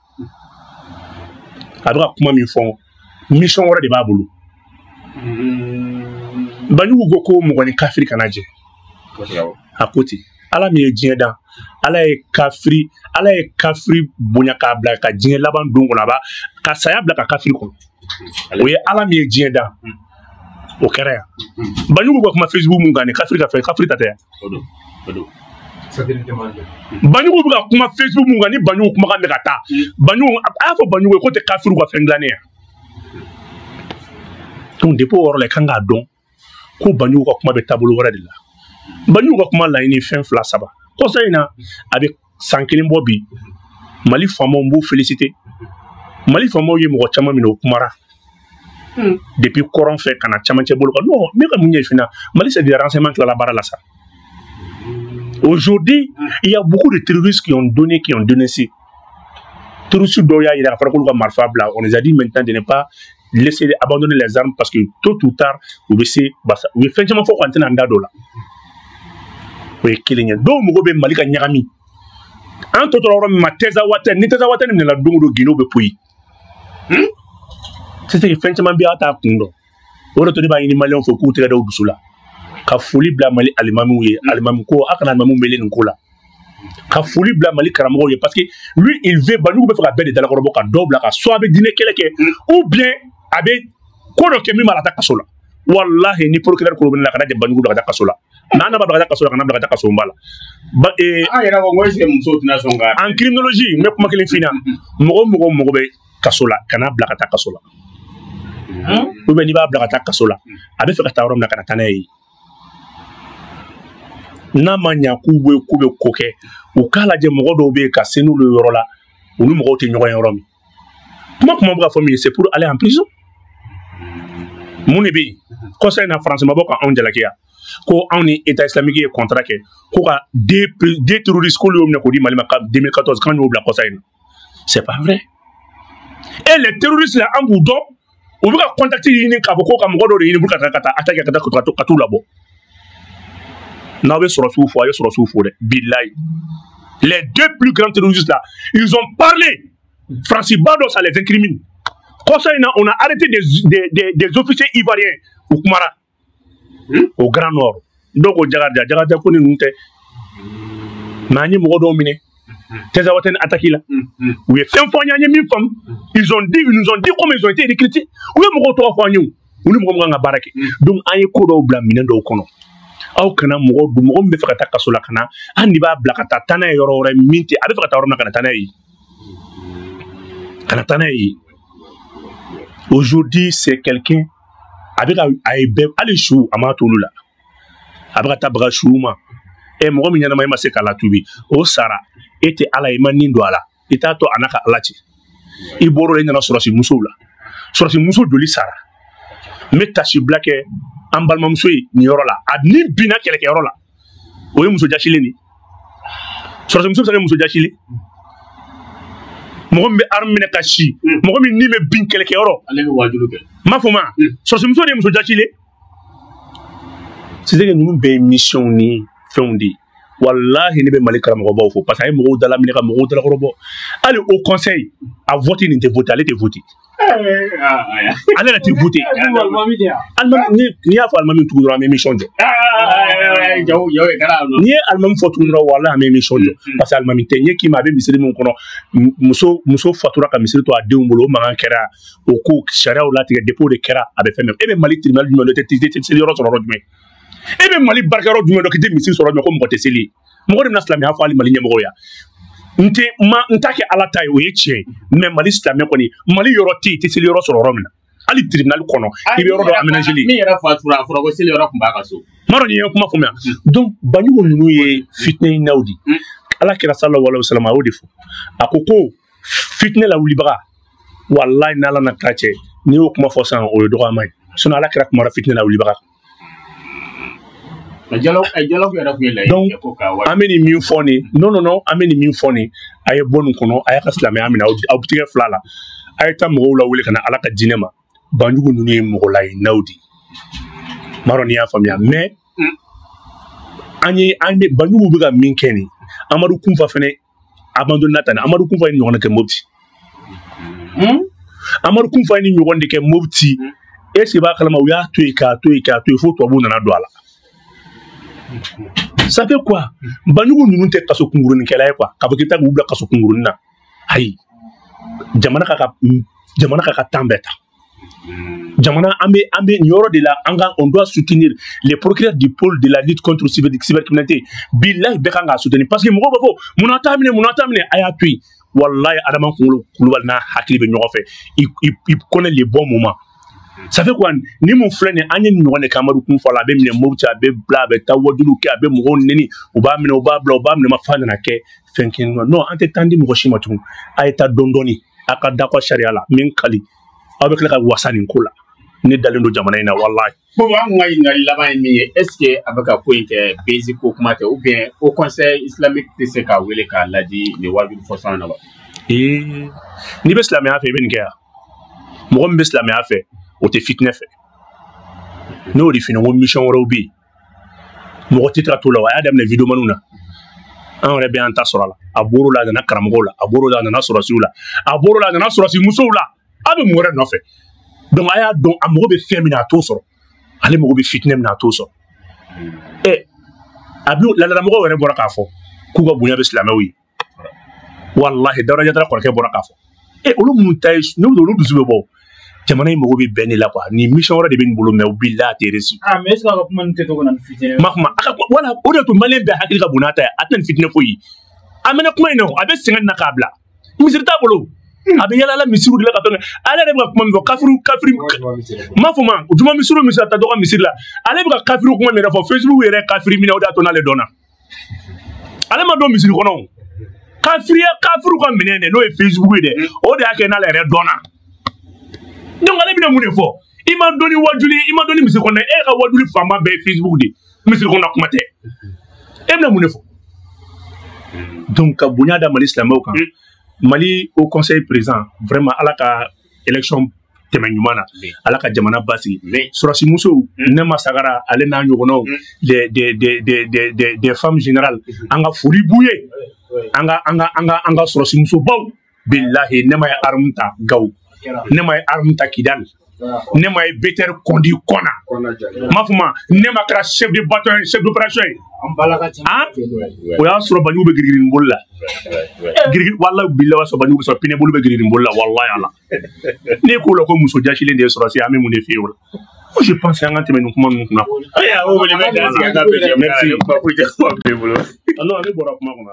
A bɛ ka kuma min fɔ, mission wɛrɛ de b'a bolo. Banjugu ko mɔgɔ ni kafiri kana jɛ. A ko ten, Ala min ye diɲɛ dan, Ala ye kafiri bonya k'a bila ka diɲɛ laban don kɔnɔ, a b'a ka saya bila ka kafiri kɔnɔ. O ye Ala min ye diɲɛ dan. O kɛra yan. Banjugu bɛ kuma Facebook mun kan ni kafiri ka fɛn, kafiri ta tɛ yan. Banjugu bɛ ka kuma Facebook mun kan ni Banjugu kumakan bɛ ka taa. Banjugu a y'a fɔ Banjugu ye ko tɛ kafiriw ka fɛn dilannen yan. Donc depuis o yɔrɔ la i kan k'a dɔn ko Banjugu ka kuma bɛ taabolo wɛrɛ de la. Banjugu ka kuma laɲini fɛn 2 3. Kɔsa in na a bɛ san 1 bɔ bi, Mali faamaw b'u féliciter. Mali faamaw ye mɔgɔ caman minɛ o kumara. Depuis kɔrɔn fɛ ka na camancɛ bolo kan. Non, ne ka mun ɲɛ fina, Mali c'est des renseignements tilala baara la sa. Aujourd'hui, il y a beaucoup de terroristes qui ont donné, qui ont dénoncé. Terroristes dɔw y'a yira k'a fɔra k'olu ka marifa bila. On les a dit maintenant de ne pas laisser abandonner les armes parce que tôt ou tard u bɛ se basa u ye fɛn caman fɔ k'an tɛna an da don o la. O ye kelen ye. Dɔw mago bɛ Mali ka ɲagami. An tɔ tora yɔrɔ min ma, Tɛzawatɛ, ni Tɛzawatɛ minɛna don o don, Guinée bɛ poyi. C'est que fɛn caman bɛ yen a t'a kun dɔn. O de to ne b'a ɲini maliyɛnw fɛ k'u tɛgɛ da u dusu la. Ka foli bila Mali alimamiw ye, alimami ko a kana alimamiw mele nin ko la. Ka foli bila Mali karamɔgɔw ye parce que lui il veut, Banjugu bɛ fɛ ka bɛɛ de dalakɔrɔbɔ ka dɔw bila ka soit a bɛ diinɛ kɛlɛ kɛ ou bien a bɛ ko dɔ kɛ min b'a la taa kaso la. Wallahi ni procureur ko bɛ ne la kana jɛ Banjugu bila ka taa kaso la. N'an b'a bila ka taa kaso la, kana bila ka taa kaso ba la. An yɛrɛ ko est-ce que musow tɛna sɔn ka. En criminologie n bɛ kuma kelen f'i ɲɛna. Mɔgɔ mɔgɔ bɛ kaso la, kana bila ka taa kaso la. Ou bien n'i b'a bila ka taa kaso la, a bɛ fɛ ka taa yɔrɔ min na, kana taa n'a ye. N'a ma ɲa k'u bɛ ko kɛ, u k'a lajɛ mɔgɔ dɔw bɛ yen ka se n'olu ye yɔrɔ la, u ni mɔgɔw tɛ ɲɔgɔn ye yɔrɔ min. Kuma bɛ ka fɔ min ye, c'est pour aller en prison. Mun de bɛ yen? Kɔsa in na France ma bɔ ka anw jalakiya ko anw ni État islamique ye contrat kɛ ko ka deux terroristes k'olu y'o minɛ k'o di Mali ma 2014 k'an y'o bila kɔsa in na. C'est pas vrai. Et les terroristes là, an b'u dɔn, u bɛ ka contact ɲini k'a fɔ ko ka mɔgɔ dɔw de ɲini pour ka taa attaquer ka taa ka t'u labɔ. N'aw bɛ sɔrɔsiw fo, a ye sɔrɔsiw fo dɛ, bilayi. Les deux plus grands terroristes là, ils ont parlé. Francis Bado, ça les incrimine. Kɔsa in na, on a arrêté des officiers ivoiriens u kumara au Grand Nord. Dɔw ko Jakarija ko ni ninnu tɛ. Mais an ye mɔgɔ dɔw minɛ. Tɛzawatɛ ni attaque la. U ye fɛn fɔ an ye, an ye min faamu. Ils nous ont dit comment ils ont été recrutés. U ye mɔgɔw tɔgɔ fɔ an ye o. U ni mɔgɔ min kan ka baara kɛ. Donc an ye ko dɔw bila minɛn dɔw kɔnɔ. Aw kana mɔgɔ dun, mɔgɔ min bɛ fɛ ka taa kaso la ka na, hali n'i b'a bila ka taa n'a ye yɔrɔ wɛrɛ min tɛ, a bɛ fɛ ka taa yɔrɔ min na, ka na taa n'a ye. Ka na taa n'a ye. Aujourd'hui, c'est quelqu'un a bɛ ka a ye bɛɛ hali su a m'a t'olu la. A bɛ ka taa baga su ma. E mɔgɔ min ɲɛnama e ma se k'a latubi, o sara, e tɛ Ala ye, i ma nin don a la, i t'a to a n'a ka Ala cɛ. I bɔr'o la, i nana sɔrɔsi musow la. Sɔrɔsi muso joli sara. N bɛ tasibila kɛ an balimamuso ye nin yɔrɔ la, a ni binna kɛlɛkɛyɔrɔ la, o ye muso jasilen de ye. Sɔrɔsi muso bɛ se ka kɛ muso jasilen. Mɔgɔ min bɛ arme minɛ ka si, mɔgɔ min ni bɛ bin kɛlɛkɛyɔrɔ. Ale bɛ waajuli kɛ. N m'a fɔ ma, sɔrɔsi muso de ye muso jasilen. C'est que ninnu bɛɛ ye mission ni fɛnw de ye. Wallahi ne bɛ Mali karamɔgɔbaw fo parce que a ye mɔgɔw dalaminɛ ka mɔgɔw dalakɔrɔbɔ. Hali au conseil a vote nin tɛ vote, ale tɛ vote. Ale yɛrɛ tɛ vote. Alimami n'i y'a fɔ alimami tugun dɔrɔn an bɛ émission jɔ. N'i ye alimami fɔ tugun dɔrɔn walahi an bɛ émission jɔ. Parce que alimami tɛ ɲɛ k'i ma, a bɛ misiri min kɔnɔ, muso fatura ka misiri to a denw bolo, o mankan kɛra, o ko sariyaw latigɛ depuis o de kɛra a bɛ fɛn bɛɛ. E bɛ Mali tribunal jumɛn dɔn, e tɛ seli yɔrɔ sɔrɔ yɔrɔ jumɛn? E bɛ Mali barikayɔrɔ jumɛn dɔn k'i tɛ misiri sɔrɔ ko mɔgɔ tɛ seli? Mɔgɔ de bɛna silamɛya fɔ hali Mali ɲɛmɔgɔw ya. N tɛ ma n t'a kɛ Ala ta ye, o ye tiɲɛ ye, mais Mali silamɛ kɔni, Mali yɔrɔ tɛ yen i tɛ seli yɔrɔ sɔrɔ yɔrɔ min na. Hali tribunal kɔnɔ i bɛ yɔrɔ dɔ aménager. Min yɛrɛ fatura, a fɔra ko seli yɔrɔ tun b'a ka so. N m'a dɔn ni ye kuma faamuya. Donc Banjugu ninnu ye fitinɛ in naw di. Ala kira sallallahu alaihi wasallam a y'o de fɔ. A ko ko fitinɛ lawulibaga, walayi n'Ala na kira cɛ, n'i y'o kuma fɔ sisan o ye dɔgɔyama ye. Sinon Ala kira kumara fitinɛ lawulibaga. Donc an bɛ nin min fɔ nin, non non non, an bɛ nin min fɔ nin, a ye bɔ nin kɔnɔ, a y'a ka silamɛya minɛ aw tigɛ fila la, a ye taa mɔgɔw lawuli ka na Ala ka diinɛ ma. Banjugu ninnu ye mɔgɔ layinaw de ye. N m'a dɔn n'i y'a faamuya, mais an ye an bɛ Banjugu bɛ ka min kɛ nin, Amadu Kunfa fɛnɛ abandonné ta nin. Amadu Kunfa ye ɲɔgɔn kɛ Mopti. Amadu Kunfa ye ni ɲɔgɔn de kɛ Mopti. Est ce que i b'a kalama u y'a to yen k'a to yen k'a to yen fo tubabuw nana don a la. Ça fait quoi? Banjugu ninnu tɛ kaso kunkurunikɛla ye quoi, k'a fɔ k'i bɛ taa k'u bila kaso kunkurunin na. Ayi, jamana ka temps bɛɛ ta. Jamana an bɛ nin yɔrɔ de la, an ka on doit soutenir les procureurs du pôle de la lutte contre cybercriminalité. Bilahi bɛɛ kan k'a soutenir, parce que mɔgɔw b'a fɔ munna t'a minɛ, munna t'a minɛ, a y'a to yen. Walahi Adama kunkolo Kulubali n'a hakili bɛ ɲɔgɔn fɛ, il connaît les bons moments. Ça fait quoi? Ni mun filɛ nin, an ye nin ɲɔgɔn de kɛ Amadu Kunfa la, a bɛ minɛ Mopti, a bɛ bila, a bɛ taa wajuliw kɛ, a bɛ mɔgɔw neni, u b'a minɛ, u b'a bila, u b'a minɛ, ma f'a nana kɛ fɛn kelen. Non, an tɛ temps di mɔgɔ si ma tugun. A ye taa dɔɔni dɔɔni, a ka da kɔ sariya la, min kali aw bɛ tila ka wasa nin ko la. Ne dalen don jamana in na, walahi. Bon, an ka ɲininkali laban ye min ye, est ce que a bɛ ka ko in kɛ bezi ko kuma tɛ, ou bien au conseil islamique tɛ se k'a wele k'a ladi nin wajuli fɔsɔn na wa? Ee, n'i bɛ silamɛya fɛ i bɛ nin kɛ yan. Mɔgɔ min bɛ silamɛya fɛ, o tɛ fitinɛ fɛ. Ne y'o de f'i ɲɛna, n ko mission wɛrɛw bɛ yen. Mɔgɔ tɛ ka t'o la, a y'a daminɛ videomaniw na. An yɛrɛ bɛ an ta sɔrɔ a la. A bɔr'o la, a nana karamɔgɔw la, a bɔr'o la, a nana sɔrɔsiw la, a bɔr'o la, a nana sɔrɔsi musow la. A bɛ mun wɛrɛ nɔfɛ? Donc a y'a dɔn a mago bɛ fɛn min na, a t'o sɔrɔ. Ale mago bɛ fitinɛ min na, a t'o sɔrɔ. Ɛ, a bi ladalamɔgɔw yɛrɛ bɔra k'a fɔ k'u ka bonya bɛ silamɛw ye. Walahi Dawuda Jatara kɔrɔkɛ bɔra k'a fɔ. Ɛ, olu minnu ta ye, n'olu olu dusu bɛ bɔ. Jamana in mago bɛ bɛn de la quoi. Nin mission wɛrɛ de bɛ nin bolo, mais bilahi a tɛ réussi. Ah, mais est ce que a ka kuma nin tɛ to ka na ni fitinɛ ye? Ma kuma a ka wala, o de y'a to maliyɛn bɛɛ hakili ka bon n'a ta ye, a tɛna ni fitinɛ foyi ye. A mɛnna kuma in na, a bɛ sɛgɛn na k'a bila. Misiri t'a bolo. A bɛ yala misiriw de la ka fɛn kɛ. Ale yɛrɛ bɛ ka kuma min fɔ, kafiri m'a fɔ ma, juma misiri o misiri a taa dɔ ka misiri la. Ale bɛ ka kafiri kuma min yɛrɛ fɔ, Facebook yɛrɛ kafiri minɛ, o de y'a to n'ale dɔnna. Ale ma dɔn misiri kɔnɔ o. Kafiriya kafiriw ka minɛ dɛ, n'o ye Facebook ye dɛ, o de y'a kɛ n'ale yɛrɛ dɔnna. Donc ale bɛna mun de fɔ? I ma dɔn ni wajuli, i ma dɔn ni misiri kɔnɔ, e ka wajuli fanba bɛɛ ye Facebook de ye. Misiri kɔnɔ kuma tɛ. E bɛna mun de fɔ? Donc ka bonya da Mali silamɛw kan. Mali au conseil président, vraiment Ala ka élection tɛmɛ ɲuman na, Ala ka jamana basigi. Sɔrɔsi musow, Nema Sagara, ale n'a ɲɔgɔnnaw, des femmes générales, an ka foli b'u ye. An ka sɔrɔsi musobaw, bilahi Nema ye arme ta Gawo, Nema ye arme ta Kidal, Nema ye BTR kondi Kɔna. M'a fɔ ma, Nema kɛra chef de bataillon, chef d'opération ye. O y'a sɔrɔ Banjugu bɛ girigiri bolo la. Girigiri, walahi bilahi, o y'a sɔrɔ Banjugu bɛ sɔrɔ pinɛ bolo bɛ girigiri bolo la, walahi Ala. Ne k'o la ko muso jasilen de ye sɔrɔsi, an bɛ mun de f'i ye o la? Moi je pense an ka tɛmɛ nin kuma ninnu kunna. Ayiwa, o wele bɛ dan sigi an ka bi. Merci. Kuma foyi tɛ bolo. Non, ne bɔra kuma kɔnɔ.